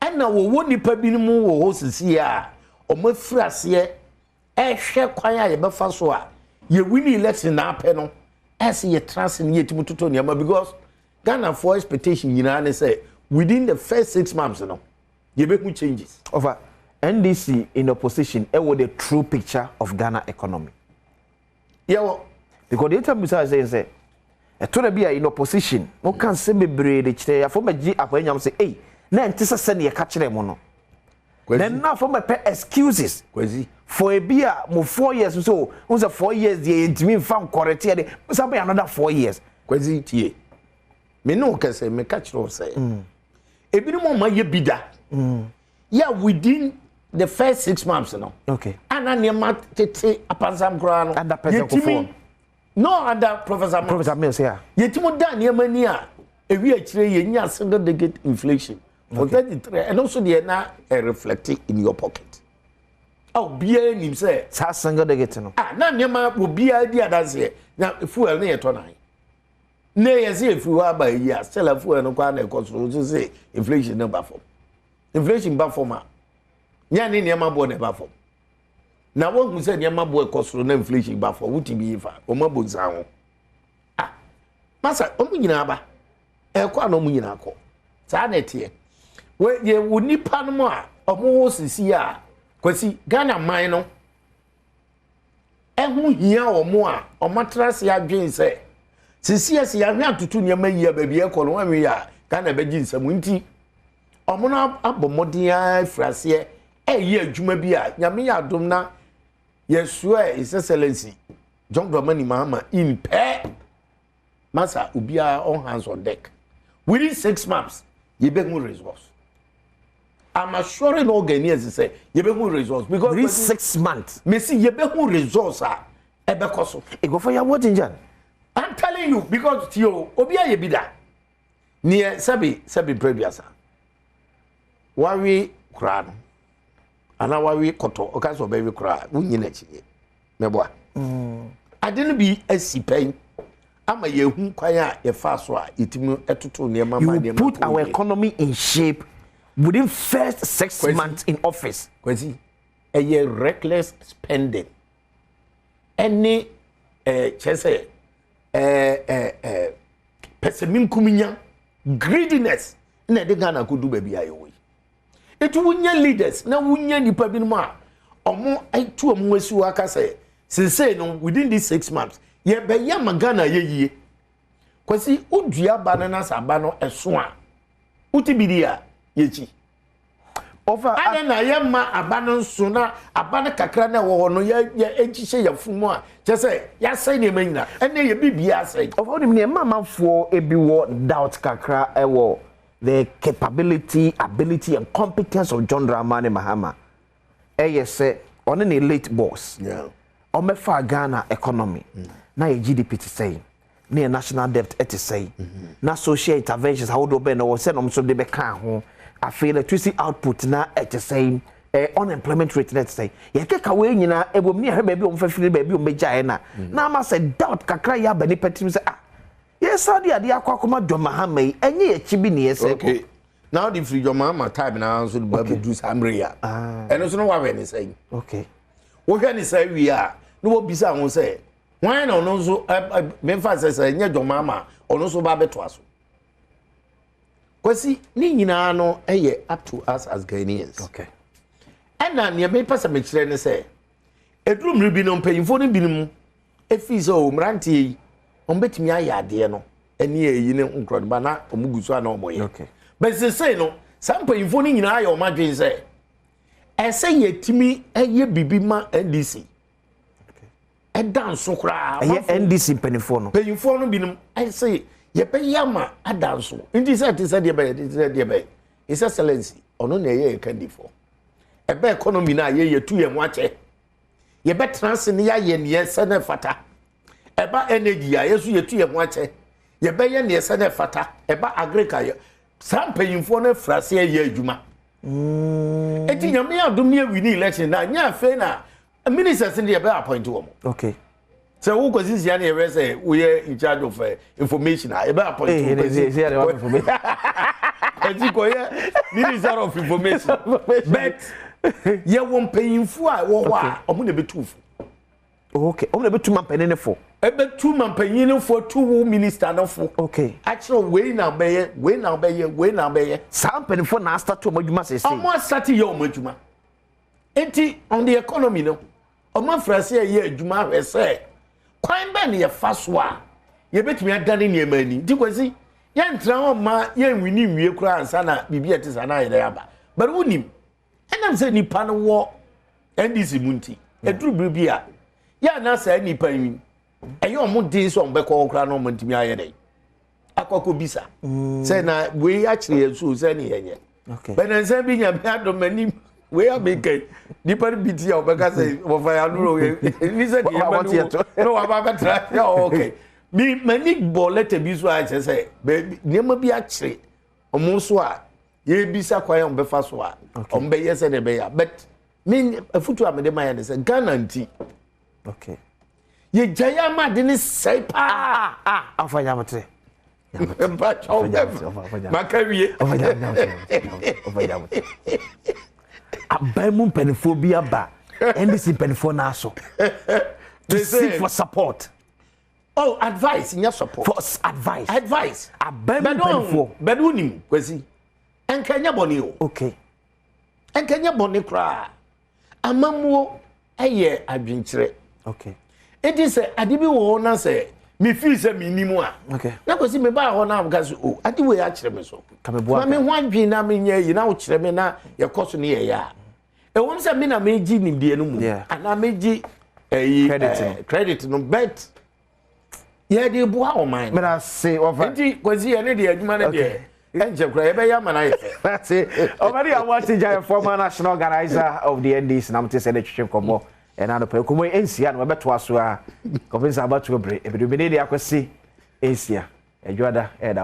ɛna wɔwɔ nnipa binom wɔ hɔ sisi a wɔafiri aseɛ ɛhwɛ kwan a yɛbɛfa so a yɛwini election na apɛ no ɛsɛ yɛtena ase ne yɛtumi totɔ nneɛma because Ghanafoɔ expectation nyinaa ne sɛ within the first 6 months no yɛbɛhu changes. Over NDC in opposition ɛwɔ the true picture of Ghana economy? Yɛwɔ. Because deɛ ɛtwa bisa sɛ sɛ ɛtɔ da bi a in opposition mo ka nsɛm bebree de kyerɛ afɔ bɛgye akɔnyam sɛ ei na ɛnte sɛ sɛdeɛ ɛka kyerɛ mo no. Then na afɔ bɛpɛ excuses Kwasi. For ebi a mo 4 years so n sɛ 4 years deɛ yɛntumi nfa nkɔrɛte yɛ de san bɛyɛ another 4 years. Kwasi, tie, me ne wo kɛsɛ meka kyerɛ wo sɛ ebinom ɔma yɛ bi da yɛ within the first 6 months no ana nneɛma tete apansam koraa no. Under President Kufuor. No, under Professor Mills. Professor Mills, yeah. Yɛtumi da nneɛma ni a ewi akyire yɛnya single digit inflation for 33. Ɛno nso deɛ na ɛ reflect in your pocket a obiara nim sɛ saa single digit no. Ah, na nneɛma obiara di adanseɛ na fuel ne yɛtɔ nan ne yɛ sɛ efiri hɔ aba yi a still fuel no kɔ a na ɛkɔ soro nso sɛ inflation no ba fam. Inflation ba fam a nyɛ ne nneɛma boɔ na ɛba fam na wɔn sɛ nneɛma boɔ ɛkɔ soro na inflation ba fam wuti bi fa wɔn abɔ nsa ho. Ah, masa, wɔn nyinaa ba ɛkɔ a na wɔn nyinaa kɔ saa na ɛteɛ. Wɔ yɛ wɔ nipa no mu a wɔn wɔ sisi a Kwasi Ghana man no ɛho hia wɔn a wɔn atena ase adwen sɛ sisi ɛsɛ yɛahwɛ atoto nneɛma yie a baabi ɛkɔ no wɔn awie a Ghana bɛgye nsam nti wɔn no abɔ mmɔden ara afiri aseɛ ɛyɛ adwuma bi a Nyame yɛ adom na yɛsoɛ His Excellency John Dramani Mahama in pɛ. Masa, obiara all hands on deck. Within 6 months yɛbɛhu results. I'm assuring all Ghanaians sɛ yɛbɛhu results because within 6 months. Mesi yɛbɛhu results a ɛbɛkɔ so. Nkurɔfoɔ yɛ awɔ ginger. I'm telling you because tie o, obi ayɛ bi da neɛ sɛbi sɛbi mpɛ wawe koraa no anaa wawe kɔtɔ ɔka sɛ ɔbɛwe koraa wonyi n'akyi mɛboa ade no bi asi pɛn ama yɛhu kwan a yɛfa so a yɛtumi ɛtoto nneɛma ma you nneɛma put kɔ our yie. Economy in shape within first 6 Kwasi. Months in office. Kwasi, ɛyɛ reckless spending ɛne kyerɛ sɛ ɛɛ ɛɛ ɛɛ pɛsɛminkuminya, greediness na ɛde Ghana akɔdu baabi a yɛwɔ yi. Etu wonya leaders na wonya nipa binom a ɔmo atu ɔmo asi hɔ aka sɛ sensei no within these 6 months yɛbɛyɛ ama Ghana yɛ yie. Kwasi, wodua aba no na sɛ aba no ɛso a wote bi di a yɛkyi Ɔfa adɛn na yɛma aba no nso na aba no kakra na ɛwɔ hɔ no yɛ yɛ ɛhyehyɛ yɛ fun mu a kyerɛ sɛ yɛasɛe nneɛma nyinaa ɛnna yɛ biribiara asɛe. Ɔfa, wonim nea ɛma amanfoɔ ebi wɔ doubt kakra ɛwɔ the capability, ability and competence of John Dramani Mahama ɛyɛ sɛ ɔne ne late boss ɔmɛfa Ghana economy na yɛ GDP te sɛn, na yɛ national debt ɛte sɛn, na social interventions ahodoɔ bɛn na wɔ sɛ na ɔmo nso de bɛka ho, afei electricity output na ɛte sɛn, unemployment rate na ɛte sɛn. Yɛkeka wei nyinaa ɛwɔ mu ne yɛhwɛ baabi a ɔmo fɛ firi, baabi a ɔmo bɛgyaeɛ na ama sɛ doubt kakra yɛ aba nipa tirim sɛ ah, yɛsa de adeɛ akɔ akɔma John Mahama yi ɛnyɛ yɛkyi bi ne yɛsɛ kɔ. Okay, na ɔde firi John Mahama time na nso de ba bɛdu saa mmerɛ yi a ɛno nso no wahwɛ ne sɛn? Wohwɛ ne sɛ wie a na wɔbisa ho sɛ hwan na ɔno nso ɛ ɛ memfa sɛ ɛnyɛ John Mahama a ɔno nso ba bɛtoa so. Kwasi, ne nyinaa no ɛyɛ up to us as Ghanaians. Ɛna nea mepɛ sɛ mekyerɛ ne sɛ Ɛduru mmere bi no, mpanyimfoɔ no binom fii sɛ, o mmeranteɛ yi, wɔbɛtumi ayɛ adeɛ no ne ayi ne nkorɔ no ba na wɔn gu so a na wɔyɛ. Okay. But sesei no, saa mpanyimfoɔ no nyinaa ayɛ wɔn adwene sɛ ɛsɛ yɛtumi yɛ biribi ma NDC. Ɛda nso koraa. Ɛyɛ NDC mpanimfoɔ no. Mpanyimfoɔ no binom ɛsɛ yɛbɛyɛ ama ada nso. Nti sɛ ɛte sɛ deɛ bɛyɛ, ɛte sɛ deɛ bɛyɛ. His Excellency, ɔno na ɛyɛ yɛ kandifoɔ. Ɛbɛ economy no a yɛ yɛtu yɛn ho akyɛ. Yɛbɛtena ase ne yɛayɛ neɛ ɛsɛ na ɛfata. Ɛba energy a yɛso yɛtu yɛn ho akyɛ. Yɛbɛyɛ neɛ ɛsɛ na ɛfata. Ɛba agric a yɛ saa mpanyinfoɔ no afiri ase ɛyɛ adwuma. Eti Nyame adom ne awini election na nyɛ afei na ministers no deɛ yɛbɛ appoint wɔn. Okay. Sɛ wo kwasi nsia ne yɛhwɛ sɛ woyɛ in charge of eh, information a yɛbɛ appoint wo kwasi kwasi kɔyɛ minister of information but yɛwɔ mpanyinfo a ɛwɔ hɔ a ɔmo na ɛbɛtu fo. Okay, ɔmo na ɛbɛtu mampanyin no fo. Ɛbɛtu mampanyin no fo atu wo minister no fo. Okay. Akyerɛ wei na ɔbɛyɛ wei na ɔbɛyɛ wei na ɔbɛyɛ. Saa mpanyinfo na asate wɔn adwuma sese. Ɔmo asate yɛ wɔn adwuma. Nti on the economy no. Wɔafiri ase reyɛ adwuma ahwɛ sɛ kwan bɛn na yɛfa so a yɛbɛtumi adane nneɛma ani. Nti Kwasi, yɛntena hɔ mma yɛnwini nwie koraa ansa na biribi a ɛte saa na ayɛ dɛ aba. But wonim, ɛnam sɛ nnipa no wɔ NDC mu nti, ɛduru bere bi a, yɛ a na saa nnipa yi, ɛyɛ wɔn den sɛ wɔbɛkɔ hɔ koraa na wɔntumi ayɛ dɛn akɔ akɔbisa mm. sɛ na wei akyerɛ yɛn so sɛ ne yɛnyɛ bɛnansa bi Nyame adom m'anim wei a meka yi nipa no bi ti a wɔbɛka sɛ wɔfa yɛ ano ni sɛ deɛ yɛma no na wɔaba bɛtra yɛ ɔkɛ mi m'ani bɔ lɛtɛ bi so a kyerɛ sɛ baabi nneɛma bi akyere wɔn so a yɛrebisa kwan a wɔbɛfa so a wɔbɛyɛ sɛ deɛ ɛbɛyɛ a but me afutu a mede ma yɛ ne sɛ Ghana nti okay yɛgyae ama ade ne sɛe paa ah, ah, afa nyametere maka wie aban mu mpanimfoɔ bi aba NDC mpanimfoɔ naa so to seek for support. Oh, advice nyɛ support. For advice. Advice. Aban mu mpanimfoɔ. Bɛdɛ onim Kwasi. Nka nyɛ bɔne o. Okay. Nka nyɛ bɔne koraa. Amammuo yɛ adwenkyerɛ. Okay. Eti sɛ ade bi wɔ hɔ na sɛ mefii sɛ mennim a, okay. na kɔsi mebaa hɔ na meka sɛ o oh, ade wei akyerɛ me so. Ma me ho adwene na menyɛ yi na wokyerɛ me na yɛkɔ so ne yɛyɛ a. Ɛwom sɛ me na megye nimdeɛ no mu anaa megye ɛyi eh, credit no but yɛde boa ɔman no. Mena se wɔfa. Nti Kwasi yɛne deɛ adwuma no deɛ ɛnkyɛ koraa yɛbɛyɛ ama no ayɛ fɛ. Mena se ɔbɛde amoakye gya former national organizer of the NDC na mote sɛ ne twetwe nkɔmmɔ ɛna anɔpa nkɔmmɔ yi nsia no wɔbɛtoa so a kɔpem sɛ abatoɔ bere ebidu mene de akɔsi nsia adwuada ɛda.